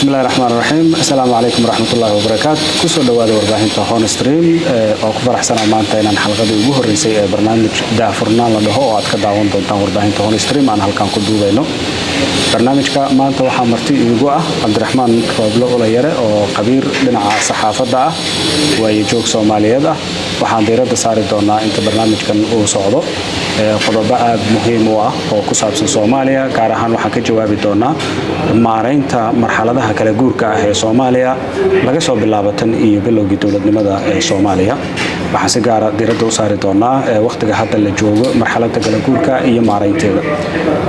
Bismillahi raxmaan raxiim. Asalaamu calaykum waraxmatullaahi wabarakaatu. Kusoo dhowaada warbaahinta Hornstream oo ku faraxsanaa maanta inaan xalqadii ugu horreysay ee barnaamij Daahfurnaan la dhaho oo aad ka daawan doontaan warbaahinta Hornstream aan halkan ku duubayno. Barnaamijka maanta waxaa marti iigu ah Cabdiraxmaan Rooble Ulayare oo khabiir dhinaca saxaafadda ah, waaye joog Soomaaliyeed ah. Waxaan diiradda saari doonaa inta barnaamijkan uu socdo qodobo aad muhiim u ah oo ku saabsan Soomaaliya. Gaar ahaan waxaan ka jawaabi doonaa maaraynta marxaladaha kala guurka ah ee Soomaaliya laga soo bilaabo tan iyo bilowgii dowladnimada ee Soomaaliya. Waxaan si gaara diiradda u saari doonaa wakhtiga hadda la joogo, marxaladda kala guurka iyo maaraynteeda.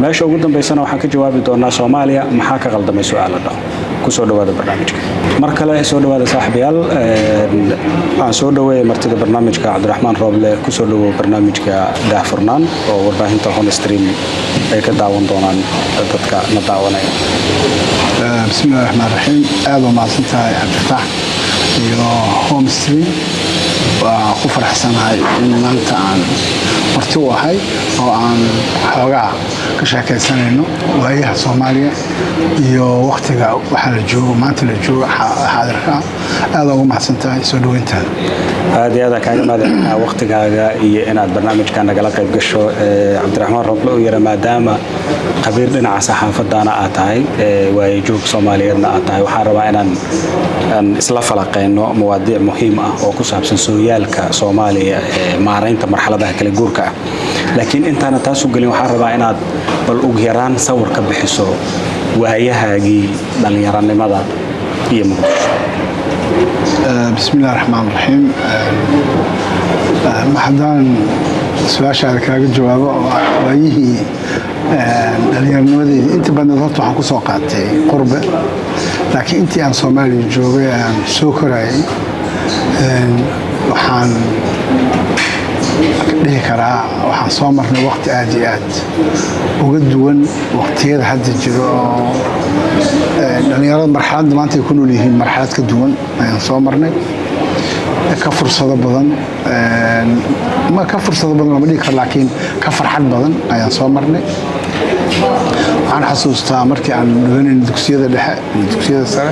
Meesha ugu dambaysana waxaan ka jawaabi doonaa Soomaaliya maxaa ka qaldamay, su-aal la dhaho. Kusoo dhawaada barnaamijka mar kale. Soo dhawaada, saaxiibayaal. Aan soo dhaweeyay martida barnaamijka, Cabdiraxmaan Rooble. Kusoo dhawow barnaamijka Daahfurnaan oo warbaahinta Hornstream ay ka daawan doonaan dadka na daawanaya. Bismillahi raxmaan raxiim. Aad waa mahadsan tahay, Cabdifataax iyo Homestream. Waa ku faraxsanahay in maanta aan marti u ahay oo aan xoogaa ka sheekaysanayno waayaha Soomaaliya iyo waktiga waxaa la joogo, maanta la joogo, xaadirka. Aad ugu mahadsan tahay soo dhaweyntaada. Aad iyo aad kaaga mahadcelinaa waktigaaga iyo inaad barnaamijka nagala qayb gasho, Cabdiraxmaan Rooble u yara. Maadaama khabiir dhinaca saxaafadana aad tahay, waaye joog Soomaaliyeedna aad tahay, waxaan rabaa inaan aan isla falaqeyno mawaadiic muhiim ah oo ku saabsan sooyaalka Soomaaliya ee maaraynta marxaladaha kala guurka ah. Laakiin intaana taas u gelin, waxaan rabaa inaad bal ugu yaraan sawir ka bixiso waayahaagii dhallinyaranimada iyo Muqdisho. Bismillahi raxmaan raxiim. Haddaan su-aashaada kaaga jawaabo oo ah waayihii dhallinyarnimadeedii, inta badneed horta waxaan kusoo qaatay qurbe, laakiin intii aan Soomaaliya joogay, aan soo korayay, waxaan dhihi karaa waxaan soo marnay waqti aad iyo aad uga duwan waqtiyada hadda jiro, oo dhallinyarada marxaladda maanta ay ku nool yihiin marxalad ka duwan ayaan soo marnay, ka fursado badan. Ma ka fursado badan lama dhihi karo, laakiin ka farxad badan ayaan soo marnay. Waxaan xasuustaa markii aan dhiganayn dugsiyada dhexe iyo dugsiyada sare,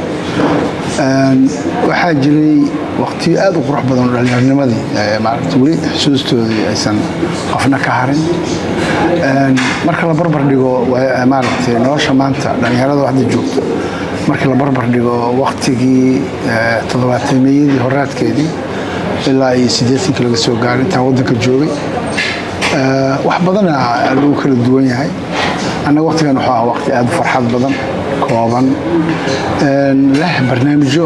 waxaa jiray waqtiyo aad u qurux badan oo dhallinyarnimadii maaragta weli xusuustoodii aysan qofna ka harin. Marka la barbar dhigo, maaragtay, nolosha maanta dhallinyarada hadda joogto, markii la barbar dhigo waqtigii toddobaatameyadii horaadkeedii ilaa iyo 80-kii laga soo gaaray intaan waddanka joogay, wax badana lagu kala duwan yahay. Annaga waqtigan wuxuu ahaa waqti aad u farxad badan, kooban, leh barnaamijyo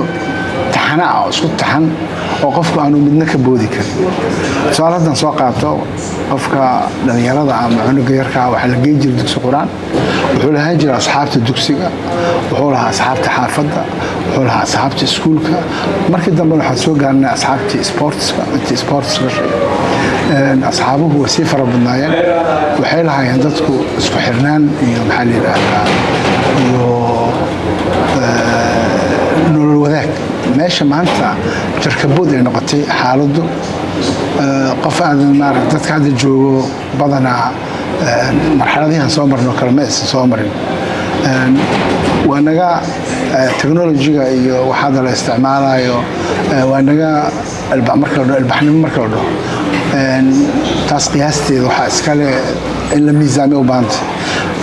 taxana ah oo isku taxan oo qofku aanu midna ka boodi karin. Tusaale haddaan soo qaato, qofka dhallinyarada ama cunuga yarkaa waxaa la geyn jiray dugsi Qur-aan. Wuxuu lahaan jiray asxaabta dugsiga, wuxuu lahaa asxaabta xaafadda, wuxuu lahaa asxaabta iskuulka. Markii dambena waxaan soo gaarnay asxaabtii sportska. Intii sports gashay asxaabuhu way sii fara badnaayeen. Waxay lahaayeen dadku isku xirnaan iyo, maxaa la yidhaahdaa, iyo nolol wadaag. Meesha maanta jarkabood ay noqotay xaaladdu, qof aadan maarata dadka hadda joogo badanaa marxaladihi soo marno kale ma aysan soo marin. Waa naga technologyga iyo waxa hadda la isticmaalayo, waa naga marka la dhaho ilbaxnimo, marka la dhaho taas qiyaasteeda waxaa iskale in la miisaamay u baahantay.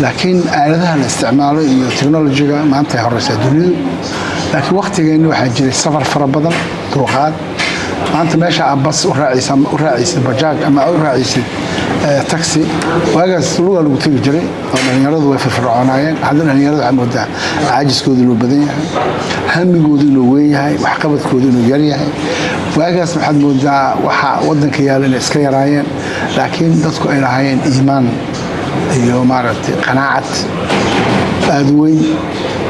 Laakiin aaladaha la isticmaalo iyo technologyga maanta ay horeysaa dunidu. Laakiin waqtigeenni waxaa jiray safar fara badan, dulqaad. Maanta meesha aad bas u raacaysid, bajaaj ama aad u raacaysid taxi, waagaas lugaa lagu tegi jiray oo dhallinyaradu way firfircoonaayeen. Hadda dhallinyaradu waxaa moodaa caajiskoodu inuu badan yahay, hamigoodu inuu weyn yahay, waxqabadkoodu inuu yar yahay. Waagaas waxaad moodaa waxa wadanka yaala inay iska yaraayeen, laakiin dadku ay lahaayeen iimaan iyo, maaragtay, qanaacad aada weyn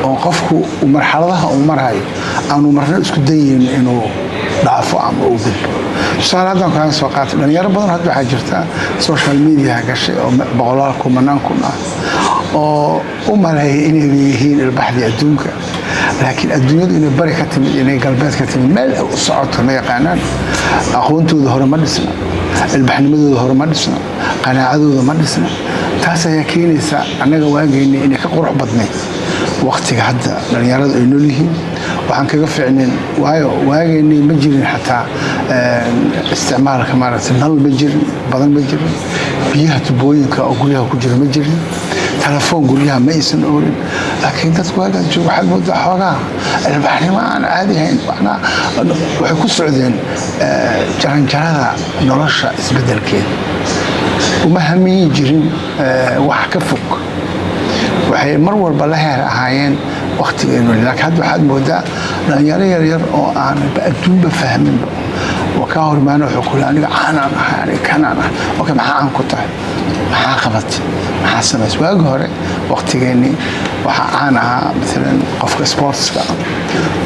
oo qofku marxaladaha uu marhayo aanu marna isku dayin inuu dhaafo ama uu gudbo. Tusaale haddaan kaaga soo qaatay, dhalinyaro badan hadda waxaa jirta social media gashay oo boqolaal kumanaan kun ah oo u maleeya inay yihiin ilbaxdii adduunka, laakiin adduunyadu inay bari ka timid, inay galbeed ka timid, meel u socoto ma yaqaanaan. Aqoontooda hore ma dhisna, ilbaxnimadooda hore ma dhisna, qanaacadooda ma dhisna. Taas ayaa keenaysa annaga waageenni inay ka qurux badnayd. Waqtiga hadda dhalinyaradu ay nool yihiin waxaan kaga fiicnayn, waayo waageennii ma jirin xataa isticmaalka, maaragtay, nal ma jirin badan, ma jirin biyaha tubooyinka oo guryaha ku jira, ma jirin telefoon, guryaha ma aysan oolin. Laakiin dadku waagaas jooga waxaad moodaa xoogaa ilbaxnimo aan caadi ahayn. Macnaa waxay ku socdeen jaranjarada nolosha isbedelkeeda, uma hamiyi jirin wax ka fog, waxay mar walba la heer ahaayeen waqtigeenu. Laakiin hadda waxaad moodaa dhalinyaro yaryar oo aanba adduunba fahminba oo kaa hor imaana, wuxuu kule: "Aniga caanaan ahay, aniga kanaan ahay." Okay, maxaa caan ku tahay? Maxaa qabatay? Maxaa samaysay? Waagi hore waqtigeennii waxaa caan ahaa maalan qofka sportska,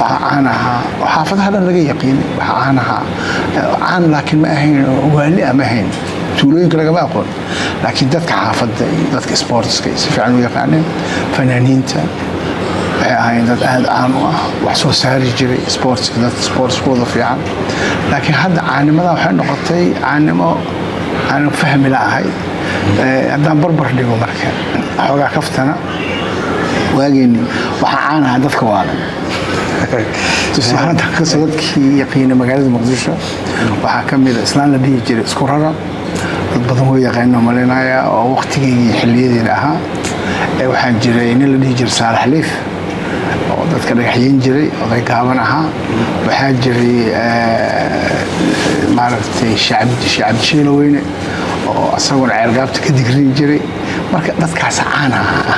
waxaa caan ahaa oo xaafadaha dhan laga yaqiinay, waxaa caan ahaa, caan laakiin ma ahayn waali ah, ma ahayn, tuulooyinka lagama aqoon, laakiin dadka xaafadda iyo dadka sportska si fiican u yaqaaneen. Fanaaniinta waxay ahaayeen dad aada caan u ah, wax soo saari jiray, sportska, dad sportskooda fiican. Laakiin hadda caanimada waxay noqotay caanimo aanan fahmi la'ahay. Haddaan barbar dhigo marka xoogaa kaftana, waageeni waxaa caan ahaa dadka waalan. Tusaale kasoo, dadkii yaqiina magaalada Muqdisho waxaa ka mid a islaan la dhihi jiray Isku Rara, dad badan way yaqaano malinaya, oo waqtigeygii xiliyadeeda ahaa. Waxaa jiray nin la dhihi jiray Saalax Liif oo dadka dhagaxyin jiray, oday gaaban ahaa. Waxaa jiray, maaragtay, Sheekh Cabdishiilo Weyne oo asaguna ceelgaabta ka digrin jiray. Marka dadkaas caan ahaa.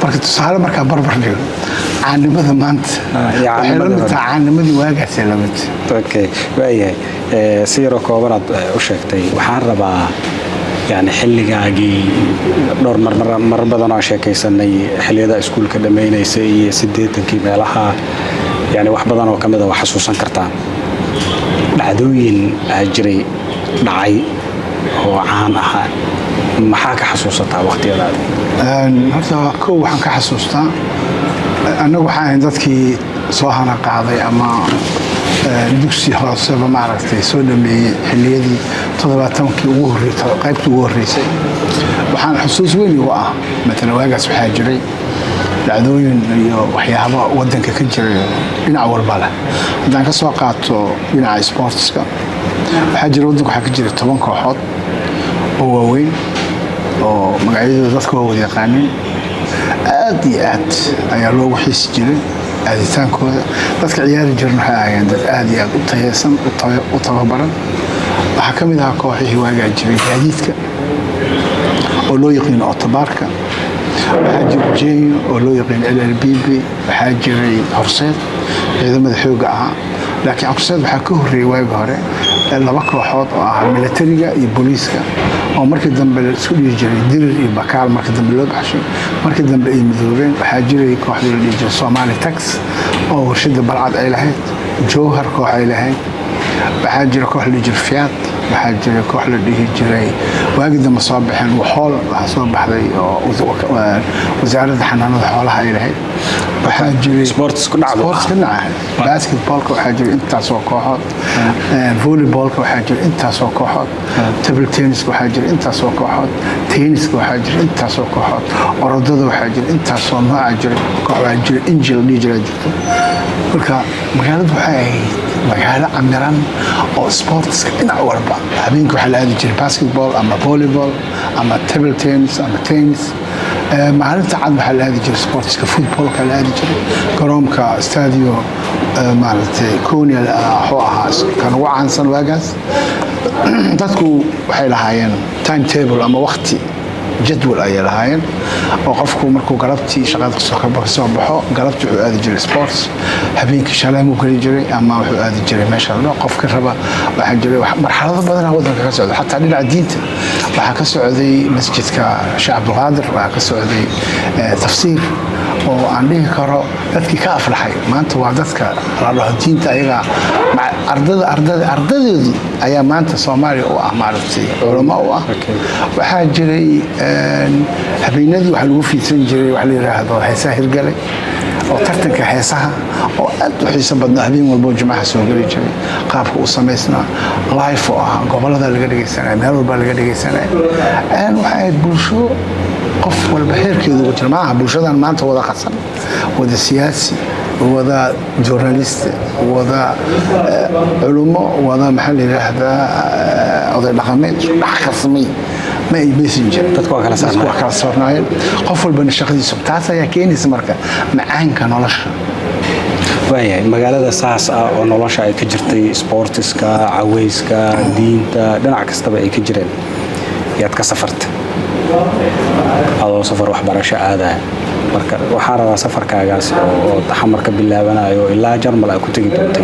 Marka tusaale markaa barbar dhigo caanimada maanta, waxay la mid tahay caanimadii waagaasay la mid. Okay, waayahay, si yaroo koobanaad u sheegtay. Waxaan rabaa yani xilligaagii dhowr mar badan oo sheekaysanay, xilliyada iskuulka dhammaynaysay iyo 80-kii meelaha, yani wax badan oo ka mida waa xasuusan kartaa. Dhacdooyin aa jiray dhacay oo caan ahaa, maxaa ka xasuusataa waqtiyadaadi? Horta kow waxaan ka xasuustaa, annagu waxaan ahayn dadkii soo hana qaaday ama dugsi hooseba, maaragtay, soo dhameeyey xilliyadii 70-kii ugu horrey, qaybtii ugu horreysay. Waxaan xusuus weyn igu ah maalan waagaas waxaa jiray dhacdooyin iyo waxyaabo wadanka ka jiray dhinac walba leh. Haddaan ka soo qaato dhinaca sportska, waxaa jira waddanka waxaa ka jira 10 kooxood oo waaweyn oo magacyadooda dadka waa wada yaqaaniin. Aad iyo aad ayaa loogu xiisi jiray aaditaankooda. Dadka ciyaari jiran waxay ahaayeen dad aad iyo aad u tayeysan, u tababaran. Waxaa ka mid ahaa kooxihii waagaa jiray Gaadiidka oo loo yaqiino Otobaarka, waxaa jiray Jenyo oo loo yaqiino LLBB, waxaa jiray Horseed, ciidamada xoogga ahaa. Laakiin Horseed waxaa ka horreeyey waagi hore laba kooxood oo ahaa militariga iyo booliiska, oo markii dambe la isku dhihi jiray Dirir iyo Bakaal, markii dambe loo baxshay, markii dambe ay midoobeen. Waxaa jiray kooxdii la dhihi jiray Somali Tax oo warshada Balcad ay lahayd, Jowhar koox ay lahayd, waxaa jira koox la dhihi jiray Fiat, waxaa jira koox la dhihi jiray, waagii dambe soo baxeen, Waxool, waxaa soo baxday oo Wasaaradda Xanaanada Xoolaha ay lahayd. Waxaa jiray Sports ku dhacdo. Sports ka dhinaca basketballka waxaa jiray intaasoo kooxood, volleyballka waxaa jiray intaasoo kooxood, table tenniska waxaa jiray intaasoo kooxood, tenniska waxaa jiray intaasoo kooxood, orodada waxaa jiray intaasoo nooca jiray, koox waxaa jiray inji la dhihi jiraa jirto. Marka magaaladu waxay ahayd magaalo camiran oo sportska dhinac walba. Habeenkii waxaa la aadi jiray basketball ama volleyball ama table tennis ama tennis. Maalinta cad waxaa la aadi jiray sportska, footballka la aadi jiray garoonka Stadio, maaragtay, Conia wuxuu ahaa kan ugu caansan waagaas. Dadku waxay lahaayeen time table ama waqti jadwal ayay lahaayeen, oo qofku markuu galabtii shaqada kasoo baxo, galabtii wuxuu aadi jiray sports, habeenkii shaleemuu geli jiray ama wuxuu aadi jiray meesha la dhaho qofka raba. Waxaa jiray marxalado badanaa waddanka ka socda. Xataa dhinaca diinta waxaa ka socday masjidka Sheekh Cabdulqaadir, waxaa ka socday tafsiir oo aan dhihi karo dadkii ka aflaxay maanta waa dadka la dhaho diinta ayaga ardada ardada ardadoodii ayaa maanta Soomaaliya u ah, maaragtay, culamo u ah. Waxaa jiray habeenadii waxaa lagu fiidsan jiray wax la yidhaahdo heesaha hirgale oo tartanka heesaha oo aad u xiiso badnaa, habeen walbo Jimcaha soo geli jiray, qaabka u samaysnaa live oo ah, gobolada laga dhegaysanaya, meel walba laga dhegaysanaya. Waxay ahayd bulsho. Qof walba heerkeedu ugu jira. Maaha bulshadan maanta wada qasan, wada siyaasi, wada journalist, wada culummo, wada, maxaa la yidhaahdaa, oday dhaqameed, isku dhex qasmay ma ay maysan jirin. Dadku waa kala Dadku waa kala saarnaayeen, qof walbana shaqadiisa. Taas ayaa keenaysa marka macaanka nolosha. Waayahay, magaalada saas ah oo nolosha ay ka jirtay, sportiska, caweyska, diinta, dhinac kastaba ay ka jireen, yaad ka safartay adoo safar waxbarasho aadaya. Marka waxaan rabaa safarkaagaas oo Xamar ka bilaabanayo ilaa Jarmal ay ku tegi doontay,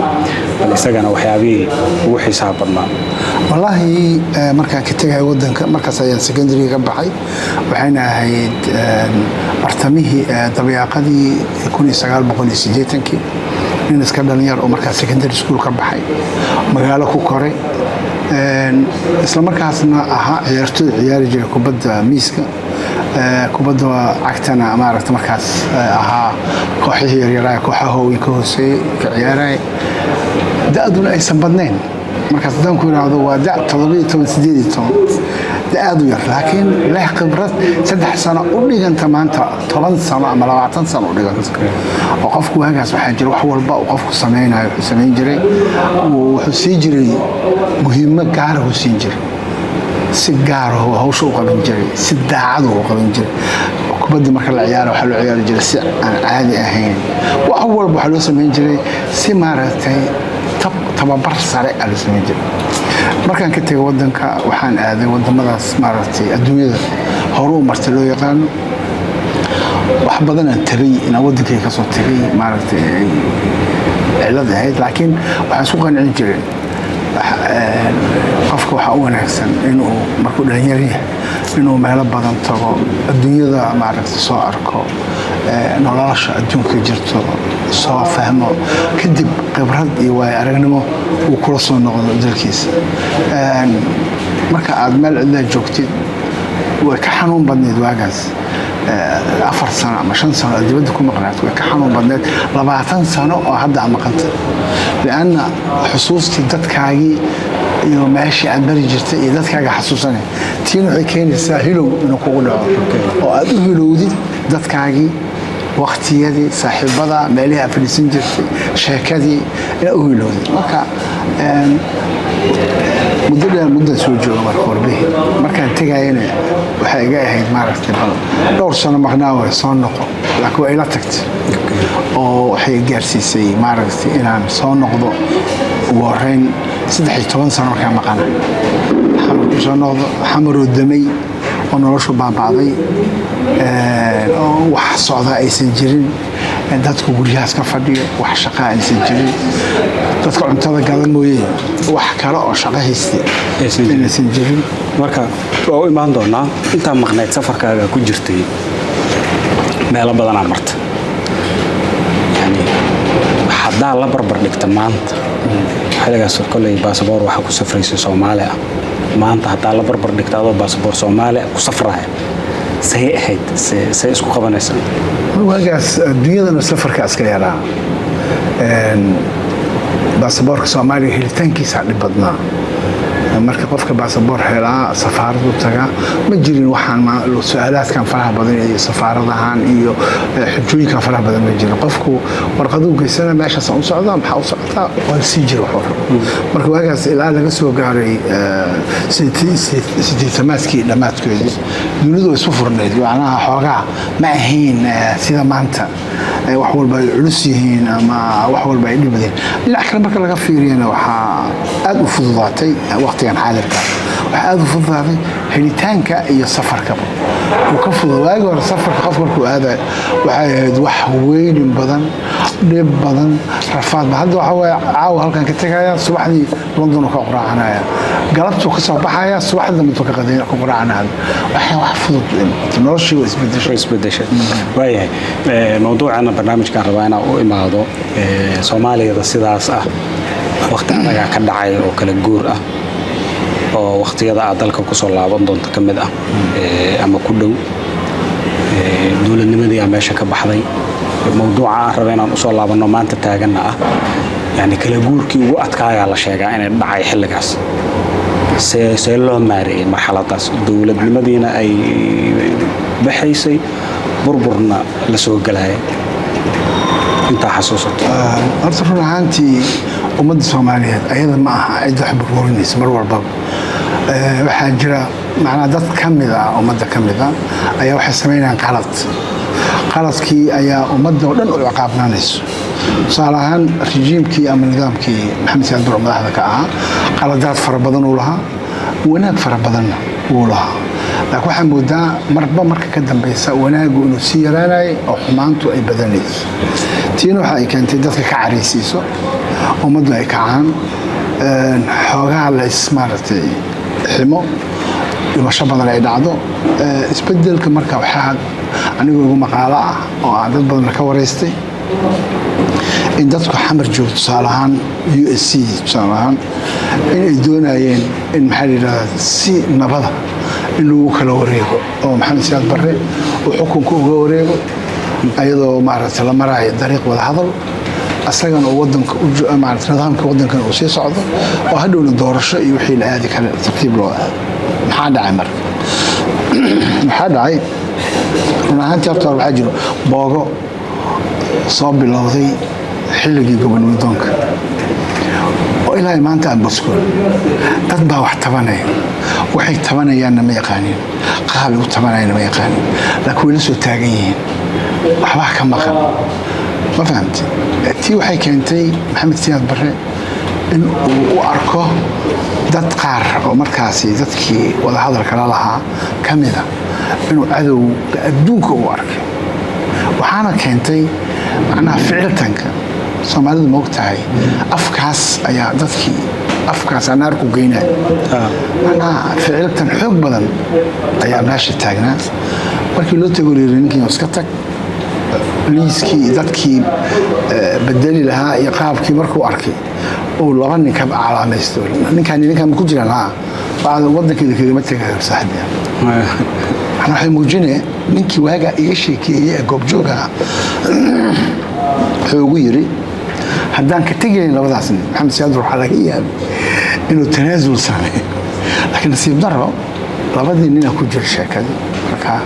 bal isagana waxyaabihii ugu xiisaha badnaa. Wallaahi, markaan ka tegaya wadanka, markaas ayaan secondary ka baxay. Waxayna ahayd bartamihii, dabayaaqadii 1980-kii. Nin iska dhalinyar oo markaas secondary school ka baxay, magaalo ku koray, isla markaasna ahaa ciyaartooy ciyaari jiray kubadda miiska, kubadda cagtana, maaragta, markaas ahaa kooxihii yaryaraa, kooxaha waaweyn ka hooseeyey ka ciyaaraya, da-duna aysan badnayn markaas. Haddaan ku idhaahdo, waa da 17, 18, da aad u yar, laakiin leh khibrad 3 sano u dhiganta maanta 10 sano ama 20 sano u dhiganta. Oo qofku waagaas waxaa jira wax walba uu qofku samaynayo, wuxuu samayn jiray, wuxuu sii jiray muhiimo gaara uu siin jiray, si gaarahu hawsha u qaban jiray, si daacadu u qaban jiray. Kubadda marka la ciyaara, waxaa loo ciyaari jiray si aan caadi ahayn. Wax walba waxaa loo samayn jiray si, maaragtay, tababar sare aa loo samayn jiray. Markaan ka tegay wadanka, waxaan aaday wadamadaas, maaragtay, adduunyada horu u martay loo yaqaano. Wax badan aan tabay inaan wadankay ka soo tegay, maaragtay, ay cilad ahayd, laakiin waxaan isku qancin jiray qofka waxaa u wanaagsan inuu markuu dhalinyar yahay inuu meelo badan tago, adduunyada, maaragtay, soo arko, nolosha adduunka jirto soo fahmo, kadib khibrad iyo waayo aragnimo uu kula soo noqdo dalkiisa. Marka aad meel cidlaa joogtid, way ka xanuun badnayd waagaas. 4 sano ama 5 sano aad dibadda ku maqnaat way ka xanuun badnayd 20 sano oo hadda aad maqanta, lianna xusuustii dadkaagii iyo meeshii aad bari jirtay iyo dadkaaga xasuusanay. Tiina waxay keenaysaa hilow inuu kugu dhaco oo aad u hilowdid dadkaagii, waqtiyadii, saaxiibada, meelihii aad fadhiisan jirtay, sheekadii inaad u hilowdid. Marka muddo dheer muddaan soo jooga. Marka warbihii markaan tegayana waxay iga ahayd, maaragtay, bal dhowr sano maqnaa way soo noqo, laakiin waa ila tagtay oo waxay gaarsiisay, maaragtay, inaan soo noqdo. Ugu horeyn 13 sano markaan maqana, Xamar ku soo noqdo, Xamaroo damay oo noloshu baaba'day oo wax socdaa aysan jirin, dadku guryahaas ka fadhiyo, wax shaqaa aysan jirin, dadka cuntada gada mooye wax kale oo shaqo haystay inaysan jirin. Marka waa u imaan doonaa. Intaa maqnayd, safarkaaga ku jirtay, meelo badanaa marta. Yani haddaa la barbar dhigta maanta, xilligaas koley baasaboor waxaa ku safraysay Soomaali ah. Maanta haddaa la barbar dhigta adoo baasaboor Soomaali ah ku safraaya, say ahayd? Say isku qabanaysaa? Waagaas adduunyadana safarka iska yaraa, baasaboorka Soomaaliga helitaankiisaa dhib badnaa. Marka qofka baasaboor helaa, safaaradu tagaa, ma jirin waxaan su-aalaadkan faraha badan iyo safaaradahan iyo xujooyinkan faraha badan ma jirin. Qofku warqaduu geysana, meeshaasaan u socdaa, maxaa u socotaa, waa sii jira wuxuu rabo. Marka waagaas ilaa laga soo gaaray sideetamaadkii dhammaadkoodii, dunidu way isu furnayd. Macnaha xoogaa ma ahayn sida maanta wax walba ay culus yihiin ama wax walba ay dhib badeen. Dhinac kale marka laga fiiriyana, waxaa aada u fududaatay waqtigan xaadirka, waxaa aada u fududaaday helitaanka iyo safarkaba uu ka fudud. Waagi hore safarka qofka markuu aadayo waxay ahayd wax weynin badan, dhib badan, rafaad. Hadda waxa waaye, caawa halkan ka tegaya, subaxdii London uu ka quraacanaya, galabtuu ka soo baxaya, subaxdii dambe ka qadayn ku quraacanaya. Waxay wax fudud, noloshii waa isbedeshay. Isbedeshay, waayahay. Mawduucana barnaamijkaan rabaa inaan u imaado. Soomaaliyada sidaas ah, waqti adagaa ka dhacay oo kala guur ah, oo waqtiyada aad dalka kusoo laaban doonto ka mid ah ama ku dhow. Dowladnimadii aa meesha ka baxday. Mawduuca aan raba inaan usoo laabanno maanta taaganna ah, yani kala guurkii ugu adkaayaa la sheegaa inay dhacay xilligaas. See loo maareeyay marxaladaas, dowladnimadiina ay baxaysay, burburna la soo galaya, intaa xasuusato? Horta run ahaantii ummadda Soomaaliyeed ayada ma aha cid wax burburinaysa mar walbaba. Waxaa jira macnaa dad ka mid ah ummadda ka mid ah ayaa waxay samaynayaan qalad. Qaladkii ayaa ummadda oo dhan u ciqaabnaanayso. Tusaale ahaan, rejiimkii ama nidaamkii Maxamed Siyaad Barre madaxda ka ahaa, qaladaad fara badan uu lahaa, wanaag fara badanna wuu lahaa, laakiin waxaa moodaa marba marka ka dambeysa wanaagu inuu sii yaraanayay oo xumaantu ay badanayso. Tiina waxa ay keentay dadka ka caraysiiso, ummaddu ay kacaan, xoogaha lays maaragtay ximo, dhimasho badan ay dhacdo. Isbedelka marka waxaa anigu igu maqaalo ah oo aan dad badan ka waraystay in dadku Xamar joogo, tusaale ahaan USC, tusaale ahaan, inay doonayeen in, maxaa la yidhahdaa, si nabada in lagu kala wareego oo Maxamed Siyaad Barre uu xukunka uga wareego, ayadoo maaragtay la maraayo dariiq wada hadal, asagana uu wadanka maarata nidaamka wadankan uu sii socdo, oo hadhowna doorasho iyo wixii la aadi kale tartiib loo aado. Maxaa dhacay marka? Maxaa dhacay? Run ahaantii horta hore waxaa jiro boogo soo bilowday xilligii gobonnimadoonka oo ilaa maanta aan boskoon. Dad baa wax tabanaya, waxay tabanayaanna ma yaqaaniin, qaabay u tabanayaanna ma yaqaaniin, laakiin way la soo taagan yihiin, waxbaa ka maqan, ma fahamti? Tii waxay keentay Maxamed Siyaad Barre in uu u arko dad qaar oo markaasi dadkii wadahadalka la lahaa ka mida inuu cadowga adduunka u arkay. Waxaana keentay macnaha ficiltanka Soomaalidu, ma og tahay, afkaas ayaa dadkii afkaas naar ku geynaya. Macnaha ficiltan xoog badan ayaa meesha taagnaa. Markii loo tego layiri ninkii iska tag, liiskii dadkii bedeli lahaa iyo qaabkii markuu arkay, uu laba nin ka calaamaysto, ninkaan ninkaan ma ku jiraan, ha bacda wadankeeda kagama tegayo saaxiib. Macnaa waxay muujinaya ninkii waaga iga sheekeeyey ee goobjooga ah wuxuu ugu yiri, haddaan ka tegayn labadaas nin, Maxamed Siyaad waxaa laga yaabay inuu tanaasul sameeyo, laakiin nasiib daro labadii nina ku jira sheekadii. Marka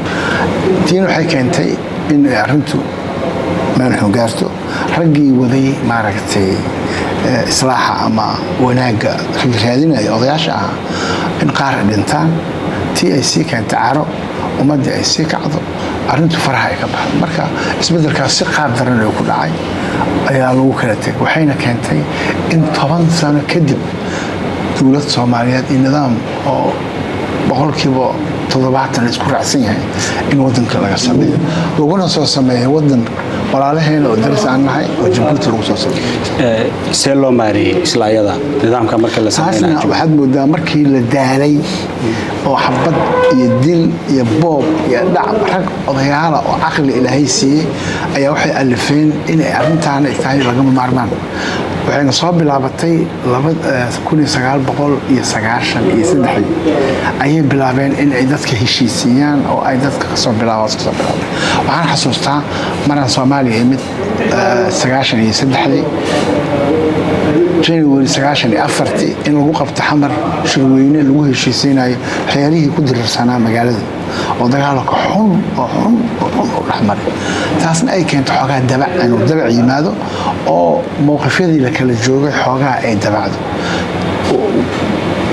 tiina waxay keentay in ay arrintu meel xun gaarto. Raggii waday maaragtay islaaxa ama wanaagga, raggi raadinaya odayaasha ah, in qaar ay dhintaan, tii ay sii keentay caro, ummaddii ay sii kacdo, arrintu faraha ay ka baxdo. Marka isbeddelkaas si qaab daran oo ku dhacay ayaa lagu kala tegay, waxayna keentay in 10 sano kadib dowlad Soomaaliyeed iyo nidaam oo 70% la isku raacsan yahay in wadanka laga sameeyo, laguna soo sameeyo wadan walaalaheena oo daris aan nahay oo Jabuuti lagu soo sameeyo. See loo maareeyey isla ayada nidaamka marka la taasna sameynayo? Waxaad moodaa markii la daalay oo xabad iyo dil iyo boob iyo dhac, rag odayaala oo caqli Ilaahay siiyey ayaa waxay alifeen inay arrintaan ay tahay lagama maarmaan. Waxayna soo bilaabatay 1993-dii ayay bilaabeen in ay dadka heshiisiiyaan oo ay dadka kasoo bilaabaan kasoo bilaabeen. Waxaan xasuustaa maraan Soomaaliya imid 93-dii January, 94-tii, in lagu qabto Xamar shirweyne lagu heshiisiinayo waxyaalihii ku dirirsanaa magaalada oo dagaalka xun oo xun oo xun oo dhexmaray. Taasna ay keento xoogaa dabac, inuu dabac yimaado oo mowqifyadii la kala joogay xoogaa ay dabacdo.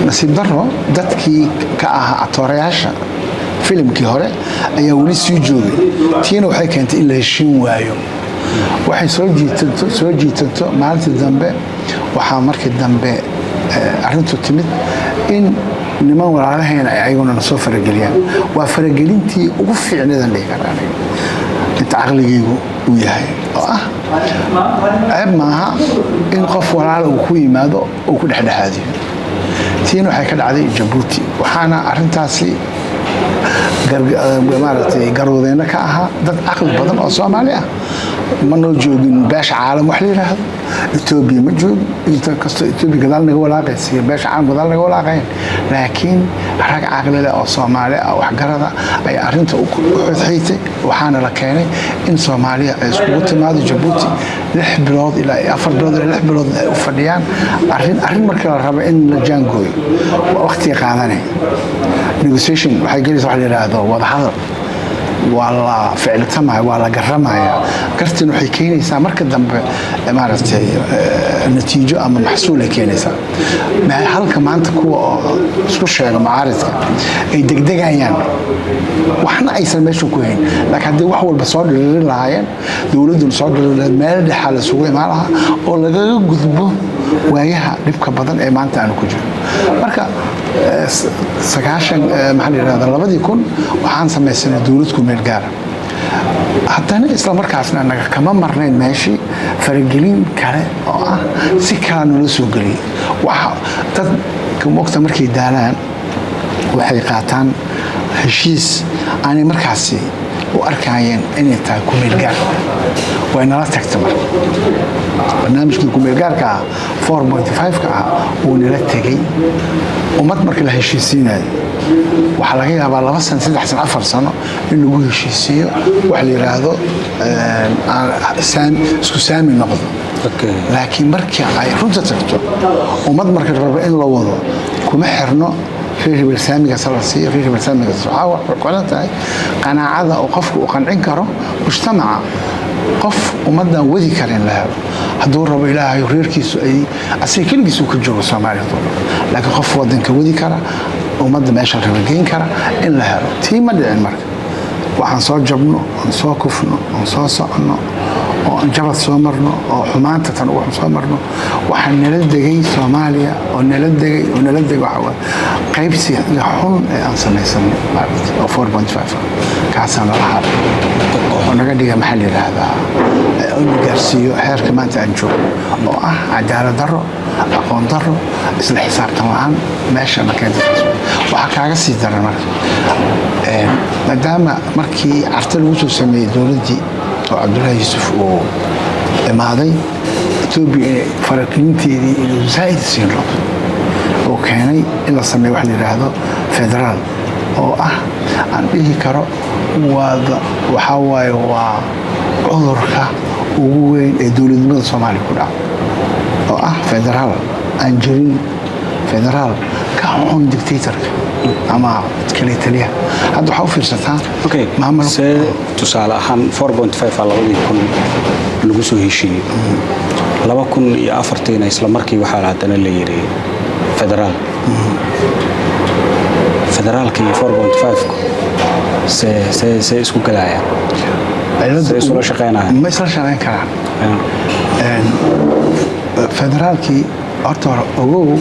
Nasiib daro, dadkii ka ahaa atoorayaasha filimkii hore ayaa weli sii joogay. Tiina waxay keentay in la heshiin waayo. Waxay soo jiitanto, soo jiitanto, maalintii dambe waxaa markii dambe arrintu timid in niman walaalaheena ay ayaguna na soo farageliyaan. Waa faragelintii ugu fiicnadan dhihi kara aniga inta caqligaygu uu yahay, oo ah ceeb maaha in qof walaala uu ku yimaado uu ku dhexdhexaadiyo. Tiina waxay ka dhacday Jabuuti, waxaana arrintaasi maaragtay garwadeyno ka ahaa dad caqli badan oo Soomaali ah. Ma noo joogin beesha caalam wax la yidhaahdo. Etoobiya ma joogin. Inta kastoo Etoobiya gadaal naga walaaqaysa iyo beesha caalam gadaal naga walaaqayn, laakiin rag caqli leh oo Soomaali ah, waxgarada, ayaa arrinta u xidxiitay. Waxaana la keenay in Soomaaliya ay iskugu timaado Jabuuti 6 bilood ilaa 4 bilood ilaa 6 bilood ay u fadhiyaan arrin. Marka la rabo in la jaangooyo, waa waqtiga qaadanay. Negotiation waxay gelaysa wax la yidhaahdo wadahadal. Waa la ficiltamaya, waa la garamaya. Gartin waxay keenaysaa marka dambe, maaragtay, natiijo ama maxsuul ay keenaysaa. Halka maanta kuwa oo isku sheega mucaaridka ay degdegayaan, waxna aysan meesha ku hayn. Laakiin haddii wax walba soo dhiriirin lahaayeen, dowladduna soo dhiririn lahayd, meel dhexaa la isugu imaan lahaa oo lagaga gudbo waayaha dhibka badan ee maanta aanu ku jirno. Marka 90, maxaa la yidhahda, 2000 waxaan samaysanay dowlad ku meel gaara. Haddana isla markaasna naga kama marnayn meeshii faragelin kale oo ah si kala noola soo geliyay. Waxa dadka mogta markay daalaan waxay qaataan heshiis aanay markaasi u arkayeen inay tahay kumeelgaar. Way nala tagtay. Marka barnaamijkii kumeelgaarka ah, 4.5-ka ah, wuu nala tegey. Ummad marka la heshiisiinayo, waxaa laga yaabaa 2 sano, 3 sano, 4 sano in lagu heshiisiiyo wax la yidhaahdo isku saami noqdo. Laakiin markii ay runta tagto, ummad marka la rabo in la wado, kuma xirno reer hebel saamigaas la siiyo, reer hebel saamigaas. Waxaa waxay ku xiran tahay qanaacada oo qofku uu qancin karo mujtamaca. Qof ummaddan wadi kara in la helo, hadduu rabo Ilaahay reerkiisu ay asiga keligiis uu ka joogo Soomaaliya hadduu rabo, laakiin qof wadanka wadi kara, ummadda meesha raba geyn kara in la helo. Tii ma dhicin. Marka waxaan soo jabno oon soo kufno oon soo soconno oo aan jabad soo marno oo xumaanta tan ugu xun soo marno, waxaa nala degay Soomaaliya oo nala degay oo nala degay waxa waaye qaybsiga xun ee aan samaysanay, maaragtay, oo 4.5 kaasaa nala haray oo naga dhiga, maxaa la yidhaahdaa, oo na gaarsiiyo heerka maanta aan joogno oo ah cadaalad darro, aqoon darro, isla xisaabtan la-aan meesha na keentay. Waxaa kaaga sii daran marka, maadaama markii Carta lagu soo sameeyey dowladdii oo Cabdullaahi Yuusuf uu imaaday, Etoobiya inay faragelinteedii inuu zaa'id sii noqdo oo keenay in la sameeyo wax la yidhaahdo federaal, oo ah aan dhihi karo waxaa waaye waa cudurka ugu weyn ee dowladnimada Soomaaliya ku dhaca, oo ah federaal aan jirin, federaal ka xun dictatorka ama kale taliyaha. Hadda waxaa u fiirsataa maamul. See tusaale ahaan 4.5 aa 2000 lagu soo heshiiyey, 2004-tiina isla markii waxaa haddana la yidhi federaal. Federaalka iyo 4.5-ku see isku galayaan? See isula shaqeynayaan? Ma isla shaqeyn karaan. Federaalkii horta hore ogow,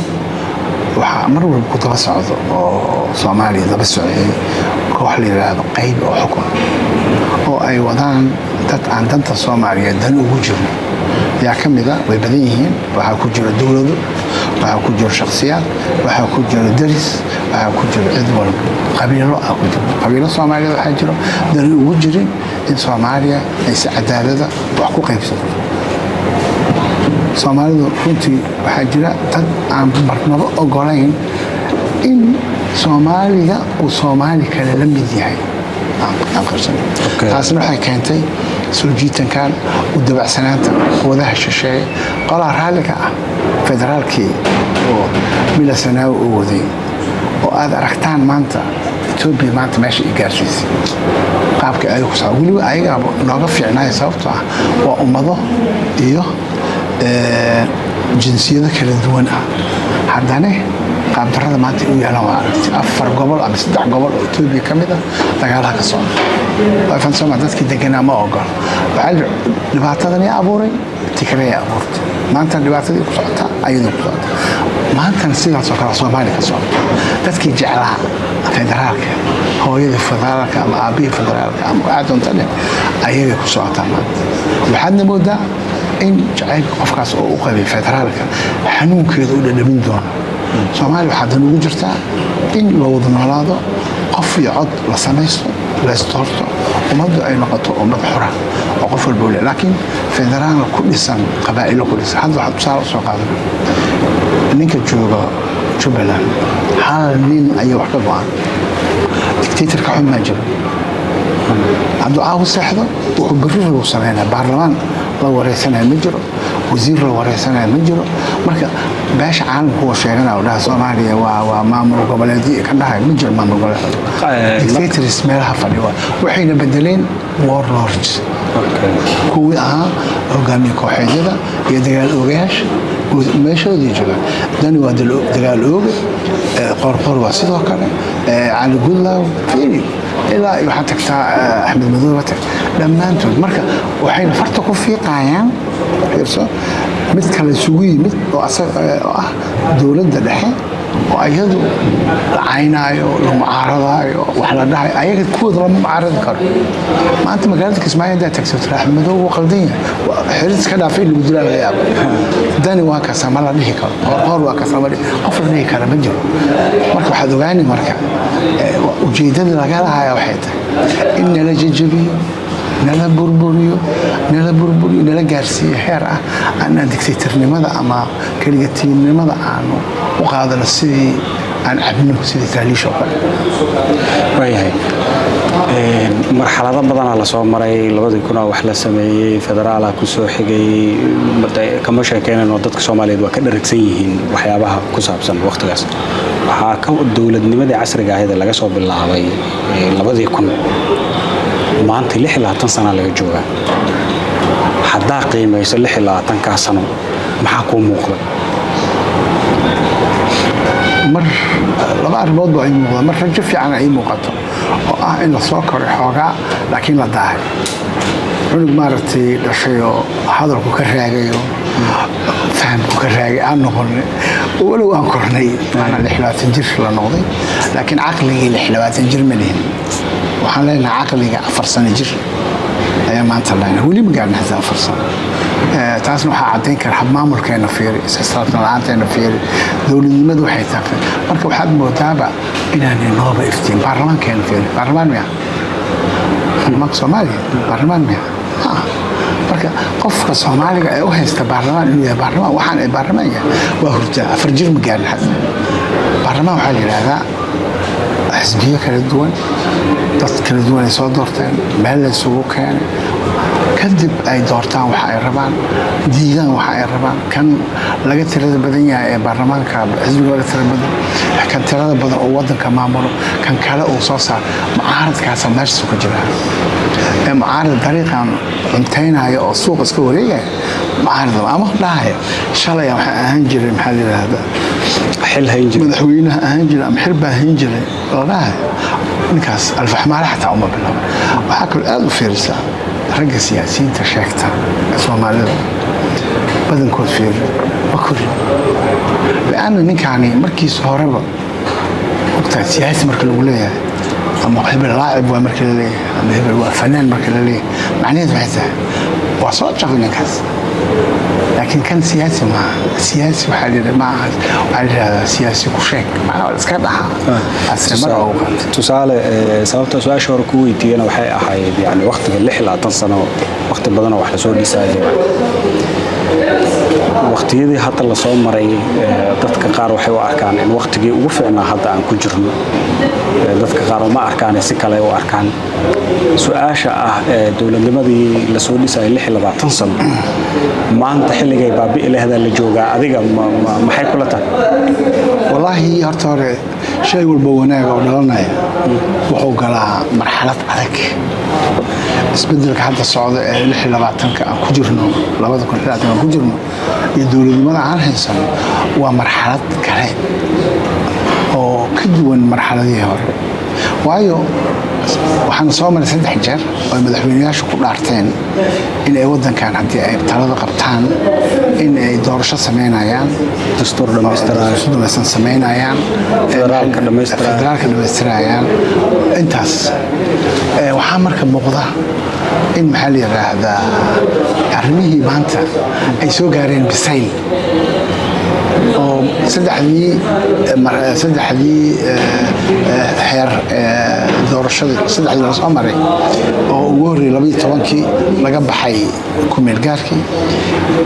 waxaa mar walba ku daba socdo oo Soomaaliya daba socday koox la yidhaahdo qayb oo xukun oo ay wadaan dad aan danta Soomaaliyeed dan ugu jirno yaa ka mida. Way badan yihiin. Waxaa ku jira dowlado, waxaa ku jira shakhsiyaad, waxaa ku jira deris, waxaa ku jira cid walba, qabiilo ah ku jiro. Qabiilo Soomaaliyeed waxaa jiro dan ugu jirin in Soomaaliya ay si cadaalada wax ku qaybsato. Soomaalidu runtii waxaa jira dad aan marnabo ogolayn in Soomaaliga uu Soomaali kale la mid yahay aan qarsan. Taasna waxay keentay soo jiitankan u dabacsanaanta quwadaha shisheeye. Qolaa raalliga ah federaalkii oo Mila Sanaawi uu waday oo aad aragtaan maanta Etoobiya maanta meesha i gaarsiisay, qaabka ay ku weliba ayagaaba nooga fiicnaaya, sababtoo ah waa ummado iyo jinsiyado kala duwan ah. Haddana qaabdarrada maanta u yaalan waa aragti afar gobol ama saddex gobol oo Etoobiya ka mid ah dagaalaha ka socda. Waa fansoma dadkii deganaa ma ogol. Waxaa la dhibaatadan yaa abuuray? Tigreeya abuurtay. Maantana dhibaatadii ku socotaa, ayadoo ku socota maantana sidaas oo kale Soomaaliya ka socota. Dadkii jeclaa federaalka, hooyadii federaalka ama aabbihii federaalka ama waxaa doonta dheh, ayagay ku socotaa maanta. Waxaadna moodaa in jacaylka qofkaas oo u qabay federaalka xanuunkeeda u dhadhamin doono. Soomaaliya waxaa dan ugu jirtaa in la wada noolaado, qof iyo cod la samaysto. Laysdoorto, ummaddu ay noqoto ummad xora oo qof walba le, laakiin federaal ku dhisan qabaa'ilo ku dhisan. Hadda waxaa tusaale usoo qaadan ninka jooga Jubbaland, hal nin ayaa wax ka go-an. Dictatorka xun maa jiro. Hadduu caawu seexdo, wuxuu berri rabu sameynaya. Baarlamaan la wareysanaya ma jiro, wasiir la wareysanaya ma jiro. Marka beesha caalamka kuwa sheeganaya oo dhaha Soomaaliya waa maamul goboleedyo ka dhahay, ma jiro maamul goboleed. Dictators meelaha fadhi waxayna bedeleen warlords, kuwii ahaa hogaamiye kooxeedyada iyo dagaal oogayaasha meeshoodii joogaan. Dani waa dagaal ooge, Qorqor waa sidoo kale, Cali Gudlaw fiiri, ilaa waxaa tagtaa Axmed Madoobe tag, dhammaantood. Marka waxayna farta ku fiiqayaan, fiirso, mid kale isugu yimid oo asaga oo ah dowladda dhexe oo ayadu la caynaayo, la mucaaradaayo, wax la dhahayo. Ayaga kuwooda lama mucaaradi karo. Maanta magaalada Kismaayo haddaad tagto, Axmed Madoobe wuu qaldan yahay, xirid iska dhaafay in lagu dilaa laga yaabo. Dani waa kasa, ma la dhihi karo. Qoorqoor waa kasa, ma qof la dhihi kara ma jiro. Marka waxaad ogaani, marka ujeeddada laga lahaya waxay tahay in nala jajabiyo, nala burburiyo, nala burburiyo, nala gaarsiiyo heer ah aanaan dictatornimada ama keligatiinnimada aanu u qaadano sidii aan cabno, sidii taaliish oo kale. Waayahay, marxalado badanaa lasoo maray. 2000 wax la sameeyey, federaala ku soo xigay. Kama sheekeynan oo dadka Soomaaliyeed waa ka dharagsan yihiin waxyaabaha ku saabsan waqtigaas. Waxaa ka dowladnimadii casriga ahayd ee laga soo bilaabay 2000, maanta 26 sana laga joogaa. Haddaa qiimayso 26-kaa sano, maxaa kuu muuqda? Mar laba arrimood ba ay muuqda. Mar rajo fiican ay muuqato oo ah in lasoo koray xoogaa, laakiin la daahay. Cunug maaragtay dhashay oo hadalku ka raagayo, fahamku ka raagay aan noqonay, walow aan kornay, maanaa 26 jir la noqday, laakiin caqligii 26 jir ma lihin. Waxaan leenahay caqliga 4 sano jir ayaa maanta leenahay. Weli ma gaarna xataa 4 sano. Taasna waxaa caddayn kara habmaamulkeena fiiri, isxisaabtan la-aanteena fiiri, dowladnimadu waxay tahay. Marka waxaad moodaaba inaanay nooba iftiin. Baarlamaankeena fiiri, baarlamaan miya baarlamaanka Soomaaliya? Baarlamaan miya? Marka qofka Soomaaliga ee u haysta baarlamaan inuu yahay baarlamaan, waxaan ay baarlamaan yahay, waa hurdaa. 4 jir ma gaarin xataa. Baarlamaan waxaa la yidhaahdaa xisbiyo kala duwan, dad kala duwan ay soo doorteen, meel la isugu keenay, kadib ay doortaan waxa ay rabaan, diidaan waxa ay rabaan. Kan laga tirada badan yahay ee baarlamaanka, xisbiga laga tirada badan, kan tirada badan oo wadanka maamulo, kan kale uu soo saaro. Mucaaradkaasa meeshaas ku jiraa ee mucaarad dariiqan cuntaynaya oo suuqa iska wareegaya mucaarad ama dhahaya shalay waxaan ahaan jiray, maxaa la yidhaahdaa, xil hayn jiray, madaxweynaha ahaan jiray ama xil baa hayn jiray la dhahayo, ninkaas alfaxmaale xataa uma bilaabo. Waxaa kaloo aada u fiirisaa ragga siyaasiyiinta sheegta ee Soomaalida badankood fiiri, ma korin, lianna ninkaani markiisa horeba ogtahay. Siyaasi marka lagu leeyahay ama hebel laacib waa marka la leeyahay ama hebel waa fanaan marka la leeyahay, macnaheedu waxay tahay waa soo jabay ninkaas. Laakiin kan siyaasi maaha. Siyaasi waxaa la maaha, waxaa la yidhahdaa siyaasi ku sheeg, macnaha waa iska dhaxaa ase magaca ugu qaatay. Tusaale, sababta su-aasha hore ku weydiiyana waxay ahayd, yani waqtiga 26 sano, waqti badanoo wax lasoo dhisaayo. Waqtiyadii hadda lasoo maray, dadka qaar waxay u arkaan in waqtigii ugu fiicnaa hadda aan ku jirno. Dadka qaar uma arkaan, si kale u arkaan. Su-aasha ah dowladnimadii lasoo dhisayay 26 sano, maanta xilligay baabi'i lehdaa la joogaa, adiga maxay kula tahay? Wallaahi, horta hore shay walba wanaag oo dhalanaya wuxuu galaa marxalad adag. Isbedelka hadda socda ee 26-ka aan ku jirno, 2026 aan ku jirno, iyo dowladnimada aan haysano waa marxalad kale oo ka duwan marxaladihii hore, waayo waxaan soo maray saddex jeer oo ay madaxweyneyaashu ku dhaarteen in ay wadankan haddii ay talada qabtaan in ay doorasho sameynayaan, dastuur dhammaystiran dastuur dhamaystiran sameynayaan, Federaalka dhammaystirayaan. Federaalka dhammaystirayaan. Intaas waxaa marka muuqda in, maxaa la yiraahdaa, arrimihii maanta ay soo gaareen bisayl. Oo saddexdii xeer doorashadii, saddexdii la soo maray oo ugu horreeyay 12-kii laga baxay kumeelgaarkii,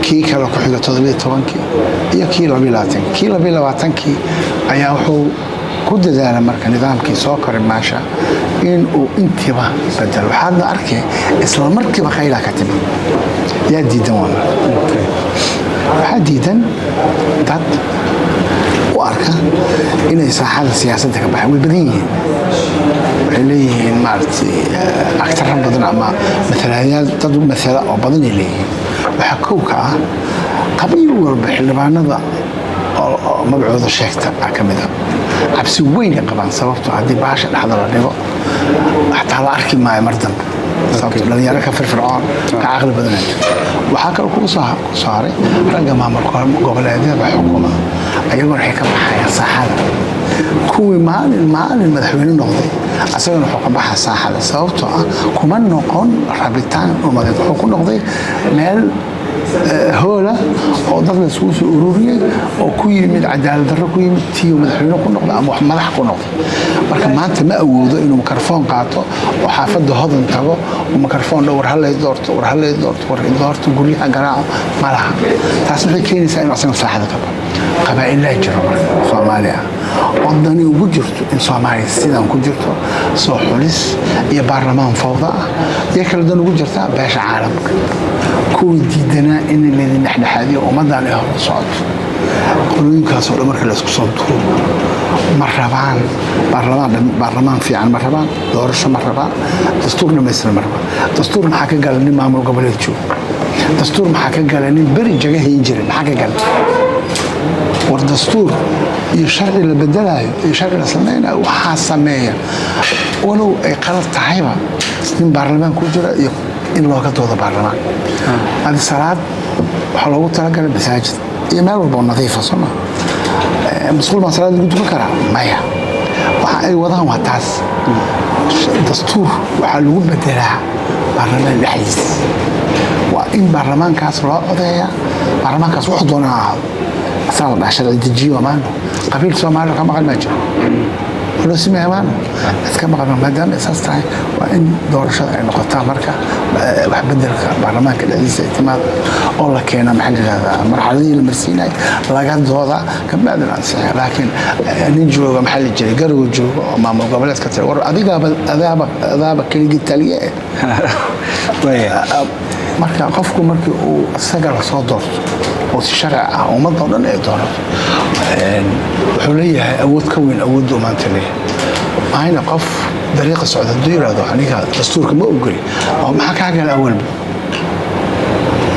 kii kale ku xiga 17-kii iyo kii 22-kii. Kii 22-kii ayaa wuxuu ku dadaala marka nidaamkii soo koray maasha in uu intiiba bedelo. Waxaadna arkay isla markiiba qaylaa ka timid. Yaa diidan? Waa marka waxaa diidan dad u arka inay saaxada siyaasadda ka baxeen. Way badan yihiin, waxay leeyihiin maaragtay agtaro badan ama matalayaal, dad matala oo badan ay leeyihiin. Waxaa kow ka ah qabiil walba xildhibaanada oo magacooda sheegta ah ka mid a. Cabsi weyn ay qabaan, sababto haddii baasha dhexda la dhigo xataa la arki maayo mar dambe, sababto dhalinyaro ka firfircoon, ka caqli badanaa jirto. Waxaa kaloo kugu soo haray ragga maamul goboleedyada xukuma, ayaguna waxay ka baxayaan saaxada. Kuwii maalin maalin madaxweyne noqday asagana wuxuu ka baxaa saaxada, sababtoo ah kuma noqon rabitaan umadeed, wuxuu ku noqday meel hoola oo dad la isugu soo ururiyey oo ku yimid cadaalad darro, ku yimid tiyo madaxweyne ku noqda ama wax madax ku noqda. Marka maanta ma awoodo inuu mikrofon qaato oo xaafadda Hodan tago oo mikrofon dhow, "War hallay doorto, war hallay doorto, war doorto," guryaha garaaco ma laha. Taas waxay keenaysaa inuu asaga saaxada ka baxo. Qabaa'ilaa jiro marka Soomaali ah oo dani ugu jirto in Soomaaliya sidan ku jirto, soo xulis iyo baarlamaan fawda ah iyo kala dan ugu jirtaa. Beesha caalamka, kuwii diidanaa in laydin dhexdhexaadiyo ummaddan ay hor socoto, qolooyinkaasoo dhan marka laysku soo duubo ma rabaan baarlamaan, baarlamaan fiican ma rabaan, doorasho ma rabaan, dastuur dhamaystiran ma rabaan. Dastuur maxaa ka gala nin maamul goboleed joogo? Dastuur maxaa ka gala nin beri jaga hayn jiray? Maxaa ka gala? War dastuur iyo sharci la bedelaayo iyo sharci la sameynayo waxaa sameeya, walow ay qalad tahayba, nin baarlamaan ku jira iyo in looga doodo baarlamaan. Adi salaad waxaa loogu talagalay masaajid iyo meel walba oo nadiifa, soo ma? Masquul baan salaad lagu tukan karaa? Maya. Waxa ay wadaan waa taas. Dastuur waxaa lagu bedelaa baarlamaan dhexdiis. Waa in baarlamaankaas loo codeeya. Baarlamaankaas wuxuu doona ha ahaado, asaa la dhaha sharci dejiyo maano. Qabiil Soomaaliya ka maqan maa jiro? Loo sameeya maano cid ka maqan. Maadaama saas tahay, waa in doorashada ay noqotaa marka wax bedelka baarlamaanka dhexdiisa ay timaado oo la keena, maxaa la yidhahdaa, marxaladihii la marsiinayo, laga dooda, kabacdina ansixiya. Laakiin nin jooga, maxaa la jiray, Garowe jooga oo maamul goboleedka tira, war adigaaba adaaba adaaba keligii taliye eh. Marka qofku markii uu isaga lasoo doorto oo si sharci ah ummadda oo dhan ay doorato, wuxuu leeyahay awood ka weyn awoodda uu maanta leeyahay. Maayna qof dariiqa socda hadduu yidhaahdo, "Aniga dastuurka ma ogoli," oo maxaa kaa gala awalba?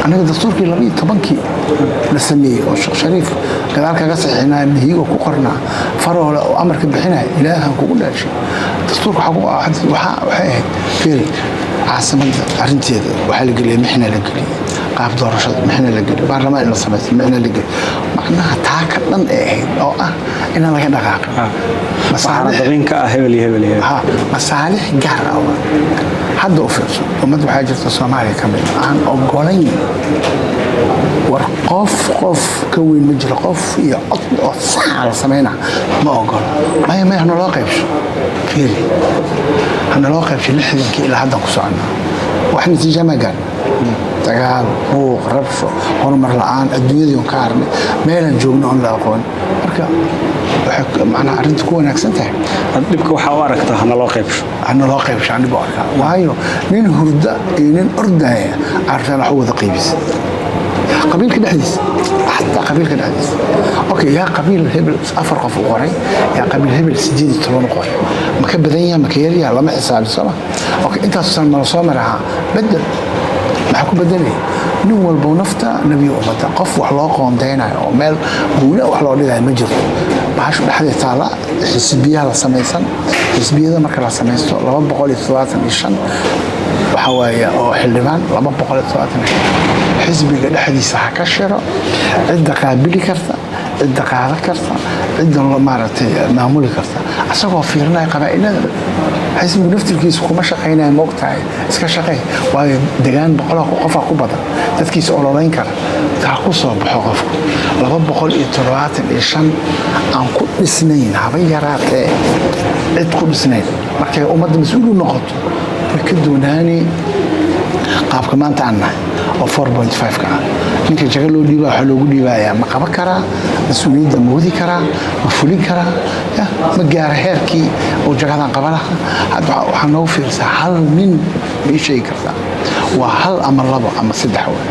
Aniga dastuurkii 12-kii la sameeyey oo Sheekh Shariif gadaal kaga saxiixinaya, Mihigo ku qornaa, Faroole oo amarka bixinaya, Ilaahan kugu dhaashay, dastuurka waxay ahayd, fiiri, caasimadda arrinteeda waxaa la geliyay mixna, la geliyay qaab doorashada mixna, la geliyay baarlamaan in la samaysto mixna, la geliyay macnaha taa ka dhan ee ahayd oo ah inaan laga dhaqaaqin. Waxaana dabin ka ah hebel iyo hebel iyo hebel. Ha, masaalix gaar ah waa. Hadda u fiirso, ummad waxaa jirta Soomaaliya ka mid aan ogolayn. War qof qof ka weyn ma jiro, qof iyo cod oo saxa la samayna ma ogolo. Maya, maya, hanaloo qaybsho. Fiiri, hanaloo qaybsho. 60-kii ilaa haddan ku soconnaa, wax natiija ma gaarna. Dagaal, buuq, rabsho, horumar la'aan, adduunyadii un ka harnay, meelaan joogno on la aqoon. Marka waxay macnaha arrinta ku wanaagsan tahay. Dhibka waxaa u aragtaa hanaloo qaybsho? Hanaloo qaybsho aan dhib u arkaa, waayo nin hurda iyo nin ordaya arrintan wax u wada qaybisa. Qabiilka dhexdiisa, xataa qabiilka dhexdiisa, okay, yaa qabiil hebel afar qof u qoray, yaa qabiil hebel 18 u qoray, ma ka badan yaha, ma ka yaryaha, lama xisaabi, sooma? Okay, intaasan mala soo marahaa. Bedel maxaa ku bedelaya? Nin walbo nafta nebiga ummadda, qof wax loo qoondeynayo oo meel guuna wax loo dhigayo ma jirto. Bahashu dhexdeed taala xisbiyaha la samaysan. Xisbiyada marka la samaysto, 275 waxaa waaye oo xildhibaan, 275 xisbiga dhexdiisa ha ka shiro cidda qaabili karta, cidda qaadan karta, cidda maaragtay maamuli karta, asagoo fiirinaya qabaa'ilada. Xisbigu naftirkiisa kuma shaqaynaya, moogtahay, iska shaqey, waayo degaan boqolaha qofaa ku badan dadkiisa ololeyn kara. Ha ku soo baxo qofku 275 aan ku dhisnayn, haba yaraatee cid ku dhisnayn, markay ummadda mas-uul u noqoto way ka doonaani qaabka maanta aan nahay oo 4.5 ka ah. Ninka jago loo dhiibaa waxaa loogu dhiibayaa: ma qaban karaa mas-uuliyadda? Ma wadi karaa? Ma fulin karaa? Ya, ma gaara heerkii uu jagadan qaba lahaa? Hadda waxaa noogu fiirsaa hal nin, ma ii sheegi kartaa? Waa hal ama labo ama saddex waay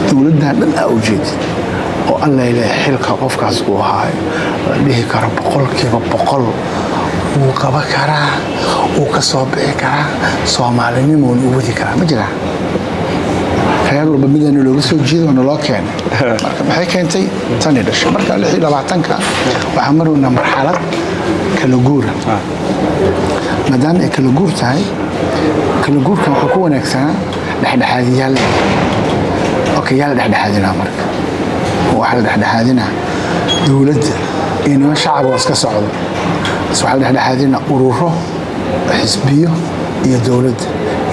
dowladdan dhan aa ujeedid oo Alla ilaahay xilka qofkaas uu haayo la dhihi karo 100% wuu qaban karaa, wuu ka soo bixi karaa, soomaalinimuuna u wadi karaa. Ma jiraa? Reer walba midana looga soo jeedo oo naloo keenay. Marka maxay keentay tani dhashay? Marka 26-ka waxaan maraynaa marxalad kala guura. Maadaama ay kala guur tahay, kala guurkan wuxuu ku wanaagsanaa dhexdhexaadiyaal. Okay, yaa la dhexdhexaadinaa? Marka waxaa la dhexdhexaadinaa dowladda iyo niman shacab oo iska socdo, bas waxaa la dhexdhexaadinaa ururo, xisbiyo iyo dowladda.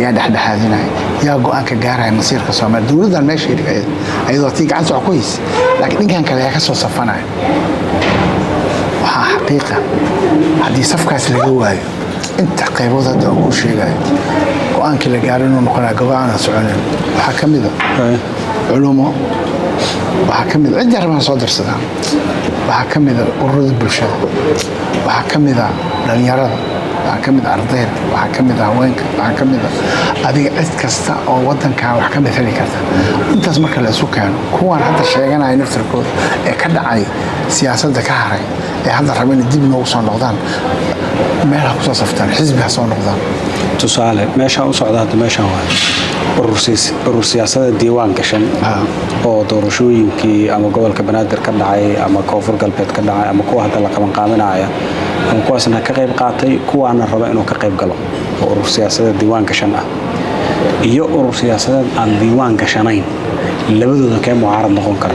Yaa dhexdhexaadinaya? Yaa go-aanka gaaraya masiirka Soomaaliya? Dowladdan meesha dhigay ayadoo tii gacanta wax ku haysa, laakiin dhinkan kale yaa ka soo safanaya? Waxaa xaqiiqa, haddii safkaas laga waayo inta qaybood hadda aan kuu sheegayo, go-aankii la gaaro inuu noqonaya go-aan aan soconin. Waxaa ka mid a culumo, waxaa ka mid a cidda rabaan soo dirsadaan, waxaa ka mid a ururada bulshada, waxaa ka mid a dhalinyarada, waxaa ka mid a ardayda, waxaa ka mid a haweenka, waxaa ka mid a adiga cid kasta oo wadankan wax ka mithali karta. Intaas marka la isu keeno, kuwaan hadda sheeganaya naftarkooda ee ka dhacay siyaasadda, ka haray, ee hadda raba inay dib noogu soo noqdaan, meel ha kusoo saftaan, xisbi ha soo noqdaan. Tusaale, meeshaan u socda hadda meeshaan waa urur siyaasadeed diiwaan gashan oo doorashooyinkii ama gobolka Banaadir ka dhacay ama Koonfur Galbeed ka dhacay ama kuwa hadda la qabanqaaminaya ama kuwaasna ka qayb qaatay, kuwaana raba inuu ka qayb galo, oo urur siyaasadeed diiwaan gashan ah iyo urur siyaasadeed aan diiwaan gashanayn, labadooda kee mucaarad noqon kara?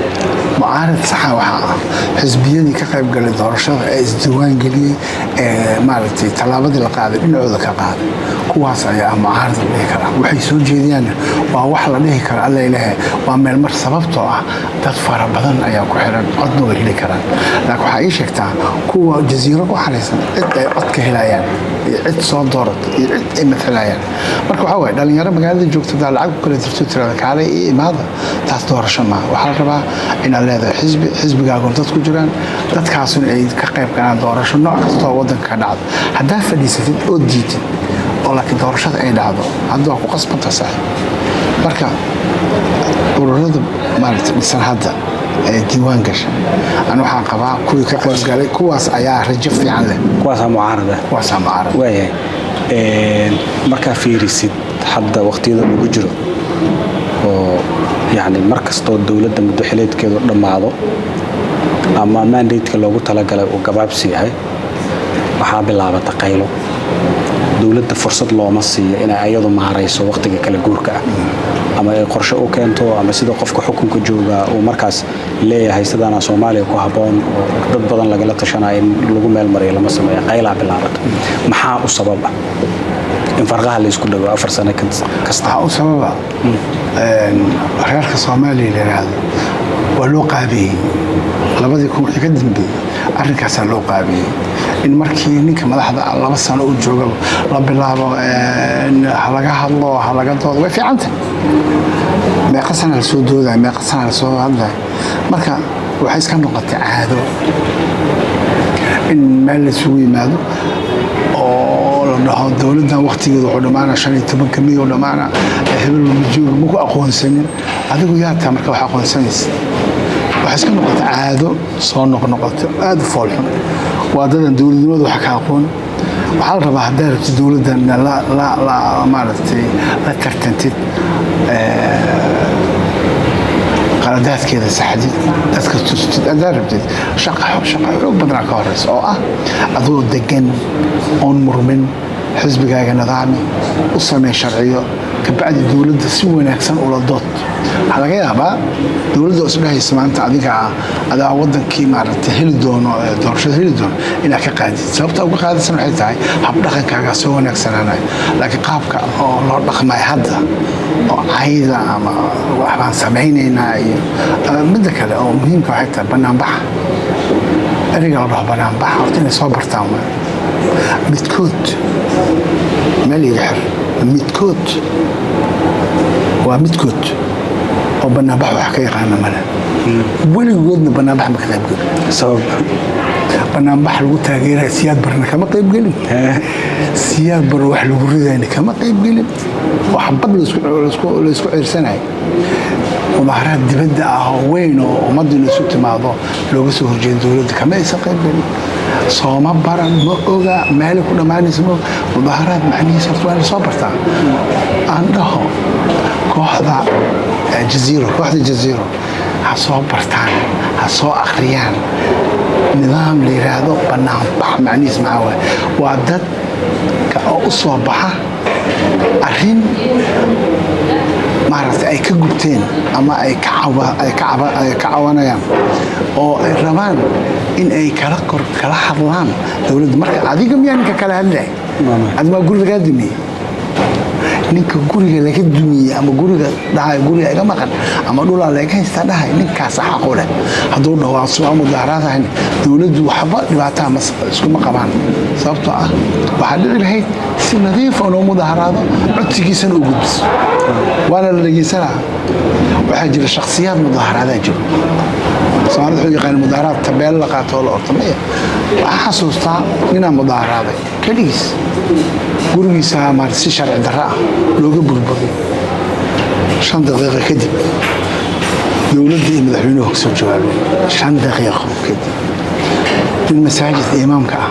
Mucaarad saxa waxaa ah xisbiyadii ka qayb galay doorashada ee isdiiwaan geliyey, ee maaragtay tallaabadii la qaaday dhinacooda ka qaaday. Kuwaas ayaa ah mucaarad la dhihi karaa. Waxay soo jeediyaanna waa wax la dhihi karo Alla ilaahay waa meelmar, sababtoo ah dad fara badan ayaa ku xiran, codna way heli karaan. Laakiin waxaa ii sheegtaa kuwa jasiiro ku xaraysan, cid ay cod ka helayaan iyo cid soo doorata iyo cid ay matalayaan. Marka waxaa waaye dhalinyaro magaalada joogta hadaa lacag ku kala dirto, tirada kaalay iyo imaada, taas doorasho maaha. Waxaa la rabaa inaad leedahay xisbi, xisbigaaguna dad ku jiraan, dadkaasuna ay ka qayb galaan doorasho nooc kastoo wadanka ka dhacdo. Haddaa fadhiisatid oo diidid oo laakiin doorashada ay dhacdo, hadda waa ku qasbantaa, saaxiib. Marka ururada maaragtay dhisan hadda ee diiwaan gasha, ani waxaan qabaa kuwii ka qayb galay, kuwaas ayaa rajo fiican leh. Kuwaasaa mucaarad ah. Kuwaasaa mucaarad. Waayahay, markaa fiirisid hadda waqtiyada lagu jiro oo yacni mar kastoo dowladda muddo xileedkeedu dhammaado ama mandate-ka loogu talagalay uu gabaabsi yahay, waxaa bilaabata qaylo. Dowladda fursad looma siiyo inay ayadu maarayso waqtiga kala guurka ah ama ay qorshe u keento ama sida qofka xukunka jooga uu markaas leeyahay sidaana Soomaaliya ku habboon oo dad badan lagala tashanaya in lagu meel mariyo lama sameeyo. Qaylaa bilaabata. Maxaa u sabab ah in farqaha la isku dhago 4 sano kasta? Waxaa u sababa reerka Soomaaliya la yidhaahdo waa loo qaabeeyey 2000 wixii ka dambeeyey. Arrinkaasaa loo qaabeeyey in markii ninka madaxda 2 sano uu joogaba la bilaabo ha laga hadlo, ha laga doodo. Way fiicanta. Meeqa sana lasoo doodaya? Meeqa sana lasoo hadlaya? Marka waxay iska noqotay caado in meel laisugu yimaado oo la dhaho dowladdan waqtigeedu wuxuu dhammaana 15-ka May u dhammaana, hebel ma joogo, ma ku aqoonsanin. Adigu yaa taa marka wax aqoonsanaysa? Waxay iska noqotay caado soo noqnoqotay, aada u foolxun. Waa dadan dowladnimadu wax ka aqoon. Waxaa la rabaa haddaa rabtid dowladdan la maaragtay la tartantid, qaladaadkeeda saxdid, dadka tustid, haddaa rabtid shaqa shaqa xoog badanaa ka horeysa oo ah adoo degan oon murmin, xisbigaaga nidaami u samee, sharciyo. Kabacdi dowladda si wanaagsan ula dood. Waxaa laga yaabaa dowladda oo isdhehaysa maanta adiga adaa wadankii maaragtay heli doono, doorashada heli doono, inaad ka qaadid. Sababta uga qaadaysan waxay tahay habdhaqankaagaa soo wanaagsanaanayo. Laakiin qaabka oo loo dhaqmayo hadda oo cayda ama waxbaan samaynaynaa iyo midda kale oo muhiimka waxay tahay banaanbaxa. Ereyga la dhaho banaanbaxa horta inay soo bartaan waay. Midkood meel iga xir, midkood waa midkood oo banaanbax wax ka yaqaana male. Weligoodna banaanbax ma ka qaybgelin. Sabab? Banaanbax lagu taageeraya Siyaad Barna kama qaybgelin, Siyaad Barna wax lagu ridayna kama qaybgelin. Wax bad laysku ciirsanaya, mudaaharaad dibadda ah oo weyn oo ummadda in isu timaado looga soo horjeedo dowladda kama aysan qaybgelin. Sooma baran, ma oga meelay ku dhammaanaysa, ma oga. Mudaaharaad macnihiisa horta waa in la soo bartaa. Aan dhaho kooxda Jaziiro, kooxda Jaziiro ha soo bartaan, ha soo akhriyaan nidaam la yiraahdo banaanbax macnihiis maxaa waaye. Waa dadka oo u soo baxa arrin maaragtay ay ka gubteen ama ay ka cawanayaan oo ay rabaan in ay kala kor kala hadlaan dowladda. Marka adiga miyaa ninka kala hadlay? Adi maa guri lagaa dumiyey? Ninka guriga laga dumiyey ama guriga dhahay guriga iga maqan ama dhulaa laga haystaa dhahay, ninkaasa xaqu leh. Hadduu dhaho waa mudaaharaadahan, dowladdu waxba dhibaataa iskuma qabaan, sababtoo ah waxaa dhici lahayd si nadiif oo loo mudaaharaado, codsigiisana u gudbiso, waana la dhegeysanaa. Waxaa jira shakhsiyaad mudaaharaadaa jiro. Soomaalida wuxuu yaqaan mudaaharaad tabeelo la qaato oo la orto. Maya, waxaa xasuustaa ninaa mudaaharaaday keligiis, gurigiisa maarata si sharci darro ah looga burburay. 5 daqiiqo kadib dowladda iyo madaxweynuhu kasoo jawaabeen. 5 daqiiqo kadib nin masaajidka imaamka ah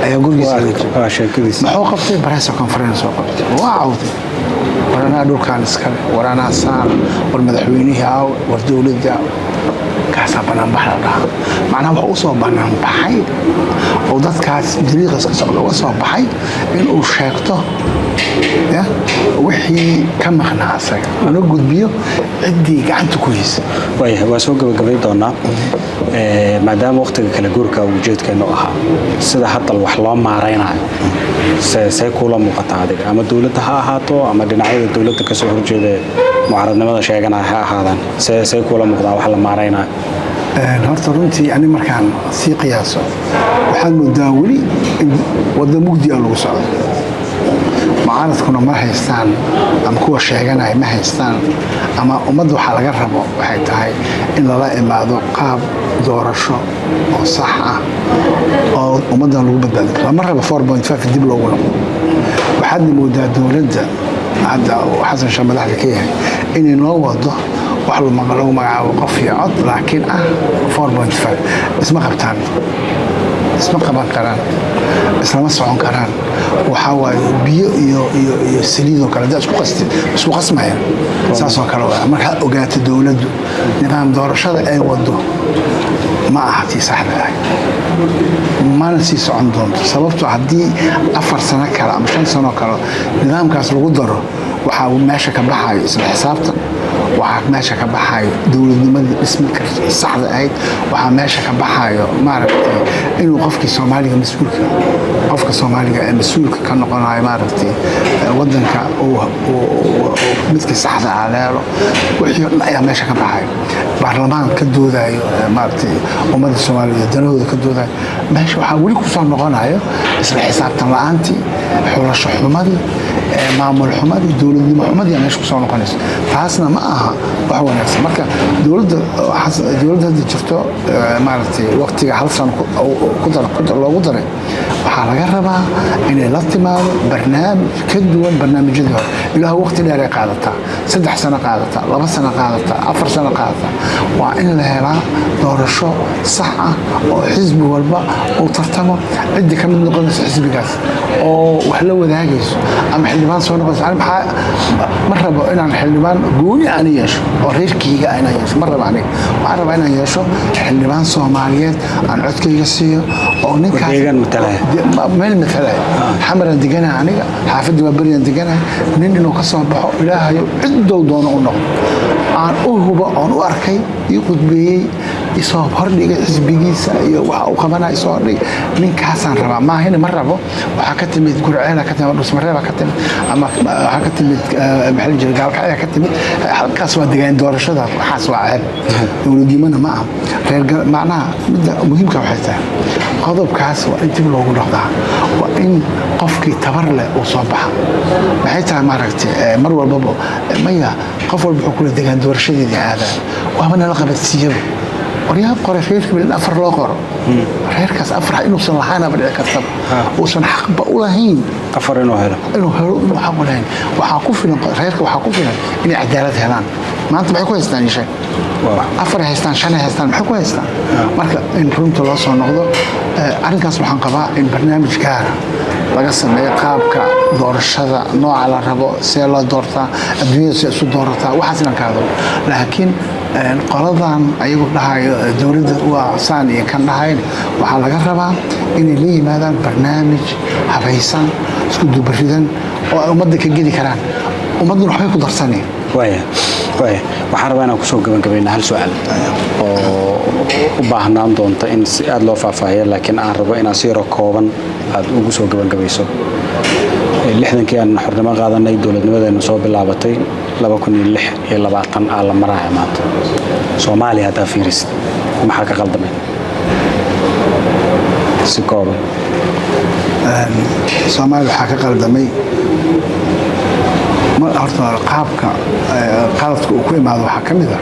ayaa gurigiisa laga jooga. Waa sheekadiisa. Muxuu qabtay? Press conference oo qabtay, waa cawday: war anaa dhulkaan iskale, war anaa saan, war madaxweynihii aaw, war dowladda aaw. Kaasaa banaanbax la dhahaa. Macnaha wax u soo banaanbaxay oo dadkaas dariiqaas ka socda uga soo baxay inuu sheegto ya wixii ka maqnaa asaga, una gudbiyo ciddii gacanta ku haysa. Waayahay, waa soo gabagabay doonaa. Maadaama waqtiga kala guurka ujeedkeenu ahaa, sida hadda wax loo maaraynayo see kuula muuqata adiga, ama dowladda ha ahaato ama dhinacyada dowladda kasoo horjeeda mucaaradnimada sheeganaya ha ahaadaan, see kuula muuqdaa wax la maaraynayo? Horta runtii ani markaan sii qiyaaso, waxaad moodaa weli in waddo mugdi ah lagu socdo. Mucaaradkuna ma haystaan ama kuwa sheeganaya ma haystaan ama ummadda waxaa laga rabo waxay tahay in lala imaado qaab doorasho oo sax ah oo ummaddan lagu badbaadin karo. Lama rabo 4.5 dib loogu noqdo. Waxaadna moodaa dowladda hadda uu Xasan Sheekh madaxda ka yahay inay noo wado wax lagu magacaabo qof iyo cod, laakiin ah 4.5. Isma qabtaan, isma qaban karaan, islama socon karaan. Waxaa waaye biyo iyo saliidoo kale haddaa isku qastid isku qasmayaan, saasoo kale waa. Marka ha ogaato dowladdu nidaam doorashada ay wado ma aha tii saxda ahay, mana sii socon doonto, sababtoo haddii 4 sano kale ama 5 sano kale nidaamkaas lagu daro, waxaa meesha ka baxayo isla xisaabtan, waxaa meesha ka baxayo dowladnimadii dhismi saxda ahayd, waxaa meesha ka baxayo maaragtay inuu qofkii Soomaaliga mas-uulka, qofka Soomaaliga ee mas-uulka ka noqonayo maaragtay wadanka midkii saxda ah leelo. Wixii oo dhan ayaa meesha ka baxayo. Baarlamaan ka doodayo maaragtay ummadda Soomaaliyeed danahooda ka doodayo meesha waxaa weli ku soo noqonayo isla xisaabtan la-aantii, xulasho xumadii, maamul xumadii, dowladnimo xumadii meesha kusoo noqonayso. Taasna ma aha wax wanaagsan. Marka dowladda hadda jirto, maaragtay waqtiga hal sano loogu daray, waxaa laga rabaa inay la timaado barnaamij ka duwan barnaamijyadii hore. Ilaah waqti dheer ay qaadataa, 3 sano qaadataa, 2 sano qaadataa, 4 sano qaadataa. Waa in la helaa doorasho sax ah oo xisbi walba uu tartamo, ciddii ka mid noqonayso xisbigaas oo wax la wadaagayso ama xildhibaan soo noqonayso. Ani maxaa ma rabo inaan xildhibaan gooni inaan ani yeesho oo reerkayga inaan yeesho ma raba. Aniga waxaan rabaa inaan yeesho xildhibaan Soomaaliyeed aan codkayga siiyo oo ninkaas deegaan matalaya. Meel matalaya. Xamaraan deganaha aniga, xaafadda waa beriyaan deganaha. Nin inuu ka soo baxo, Ilaahayo ciddou doono u noqdo, aan u hubo oon u arkay, ii qudbeeyey, isoo hordhigay xisbigiisa iyo waxa uu qabanaya isoo hordhigay, ninkaasaan rabaa. Maahina ma rabo waxaa ka timid Gurceela ka timid ama Dhusmareeba ka timid ama waxaa ka timid maxaa la jiray, Gaalkacya ka timid. Halkaas waa degaan doorashada. Waxaas waa ceeb, dowladnimona ma aha. Reer macnaha midda muhiimka waxay tahay, qodobkaas waa in dib loogu noqdaa, waa in qofkii tabar leh uu soo baxa. Maxay tahay maaragtay, mar walbaba maya, qof walba wuxuu kula degaan doorashadeedii aadaa, waaba nala qabadsiiyaba. Waryaa, qore reer hebel in afar loo qoro, reerkaas afar inuusan lahaanaba dhici kartaba, uusan xaqba u lahayn. Afar inuu helo. Inuu helo, inuu xaq u lahayn. Waxaa ku filan reerka, waxaa ku filan inay cadaalad helaan. Maanta maxay ku haystaan? Ii sheeg. Afar ay haystaan, shan ay haystaan, maxay ku haystaan? Marka in runta loo soo noqdo arrinkaas, waxaan qabaa in barnaamij gaara laga sameeyo qaabka doorashada, nooca la rabo, see loo doortaa, adduunyada see isu doorataa, waxaas inaan ka hadlo. Laakiin qoladan ayagu dhahayo dowladda waa saan iyo kan dhahayn, waxaa laga rabaa inay la yimaadaan barnaamij habaysan, isku dubaridan oo ay ummadda ka geli karaan, ummadduna waxbay ku darsaneen. Waaya, waxaan rabaa inaan kusoo gabagabayna hal su-aal oo u baahnaan doonta in si aada loo faahfaahiyo, laakiin aan rabo inaan si yaro kooban aad ugu soo gabagabayso. 60-kii aan xornimo qaadanay, dowladnimadeenu soo bilaabatay, 2026 aa la maraya maanta. Soomaaliya haddaa fiirisid, maxaa ka qaldamay, si kooban? Soomaaliya waxaa ka qaldamay, horta qaabka qaladka uu ku imaado waxaa ka mid ah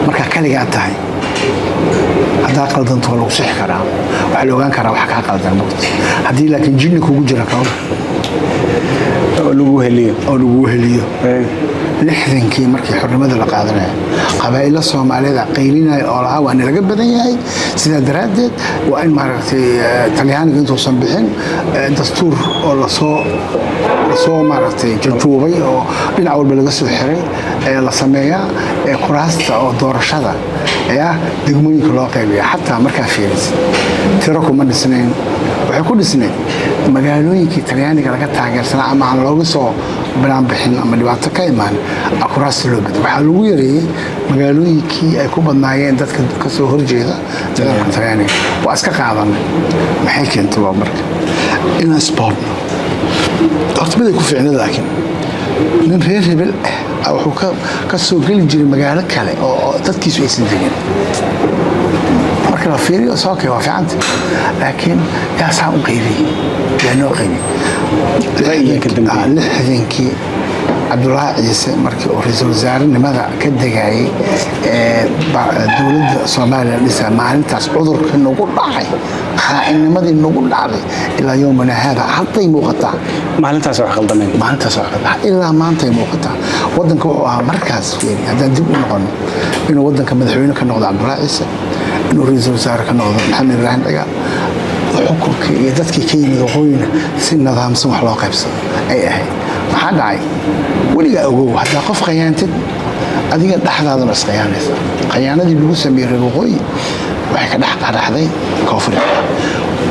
markaa kaligaa tahay, haddaa qaldanto waa lagu sixi karaa, waxaa la ogaan karaa wax kaa qaldan mugti. Haddii laakiin jinni kugu jira kawar oo lagu heliyo. Oo lagu heliyo. 60-kii markii xornimada la qaadanaya, qabaa'ilo Soomaalida qaylinaya oo lahaa waa nalaga badan yahay, sidaa daraaddeed waa in maaragtay Talyaaniga intuusan bixin dastuur oo lasoo maaragtay jajuubay oo dhinac walba laga soo xiray ee la sameeyaa, ee kuraasta oo doorashada ayaa degmooyinka loo qaybiya. Xataa markaa fiirisid, tiro kuma dhisnayn, waxay ku dhisnayd magaalooyinkii Talyaaniga laga taageersanaa ama aan looga soo banaanbixin ama dhibaato ka imaan kuraasta loo baday. Waxaa lagu yareeyey magaalooyinkii ay ku badnaayeen dadka kasoo horjeeda nidaamka Talyaaniga. Waa iska qaadanay. Maxay keentay? Waa marka inaan isboobno. Horta miday ku fiicnad, laakiin nin reer hebel ah wuxuu ka soo geli jiray magaalo kale oo dadkiisu aysan degin. Marka la fiiriyo, sookay waa fiicanta, laakiin yaa saan u qaybiyey? Yaa noo qaybiyey? Ra'yiga ka dambeeyey. 60-kii Cabdulaahi Ciise markii uu ra-iisul wasaarenimada ka degayay ee dowladda Soomaaliya dhisa, maalintaas cudurkii nagu dhacay, khaa'innimadii nagu dhacday, ilaa yowmana haada hadday muuqataa. Maalintaas wax qaldameen. Maalintaas wax qaldan ilaa maantay muuqataa. Wadanka wuxuu ahaa markaas, fiiri, haddaan dib u noqono, inuu wadanka madaxweyne ka noqdo Cabdulaahi Ciise, inuu ra-iisul wasaare ka noqdo Maxamed Ibraahim Cigaal, xukunkii iyo dadkii ka yimid waqooyina si nidaamsan wax loo qaybsado ay ahayd. Maxaa dhacay? Weligaa ogow, haddaa qof khayaantid, adiga dhexdaaduna iskhiyaanaysa. Khayaanadii lagu sameeyey reer waqooyi waxay ka dhex qaraxday koonfur.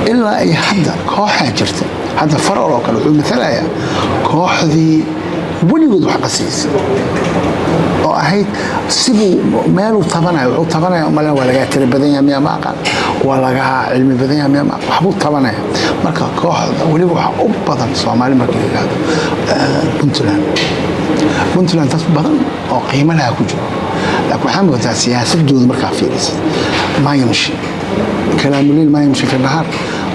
Ilaa iyo hadda kooxaa jirta. Hadda Farol oo kale wuxuu mathalayaa kooxdii weligood wax qasaysa oo ahayd sibuu meeluu tabanaya. Wuxuu tabanaya umalen waa lagaa tira badan yahay miyaa, ma aqaan, waa lagaa cilmi badan yahay miyaa, ma aqaan, waxbuu tabanaya. Marka kooxda weliba waxaa u badan Soomaali marka la yidhaahdo Puntland. Puntland dad badan oo qiimo laha ku jiro, laakiin waxaa moodaa siyaasadooda markaa fiirisid maa yamshi kalaamuliil, maa yamshi fi nahaar.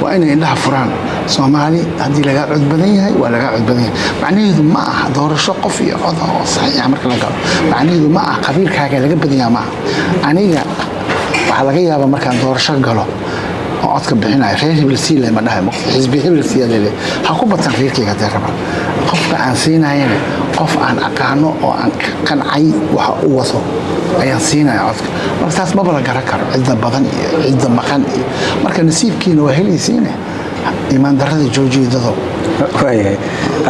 Waa inay indhaha furaan. Soomaali haddii lagaa cod badan yahay, waa lagaa cod badan yahay. Macnaheedu ma aha doorasho qof iyo cod oo saxiixa marka la galo, macnaheedu ma aha qabiilkaaga laga badan yahay. Ma aha. Aniga waxaa laga yaabaa markaan doorasho galo oo codka bixinayo, reer hebel sii leh ma dhahay, xisbi hebel siiya lele, ha ku batan reerkayga hadday rabaan. Qofka aan siinayana, qof aan aqaano oo aan ka qancay waxa uu wato ayaan siinaya codka. Marka taas maba la garan karo, cidda badan iyo cidda maqan iyo marka nasiibkiina waa helaysiine. Iimaan darrada joojiya, dadow. Waayahay,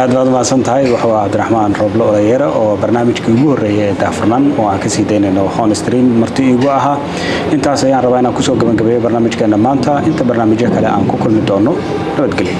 aad baad umahadsan tahay. Wuxuu Cabdiraxmaan Rooble Odayere oo barnaamijkii ugu horreeyay ee Daahfurnaan oo aan kasii daynayno Honestream marti iigu ahaa. Intaas ayaan rabaa inaan kusoo gabagabeeyo barnaamijkeena maanta. Inta barnaamijyo kale aan ku kulmi doono, nabadgelyo.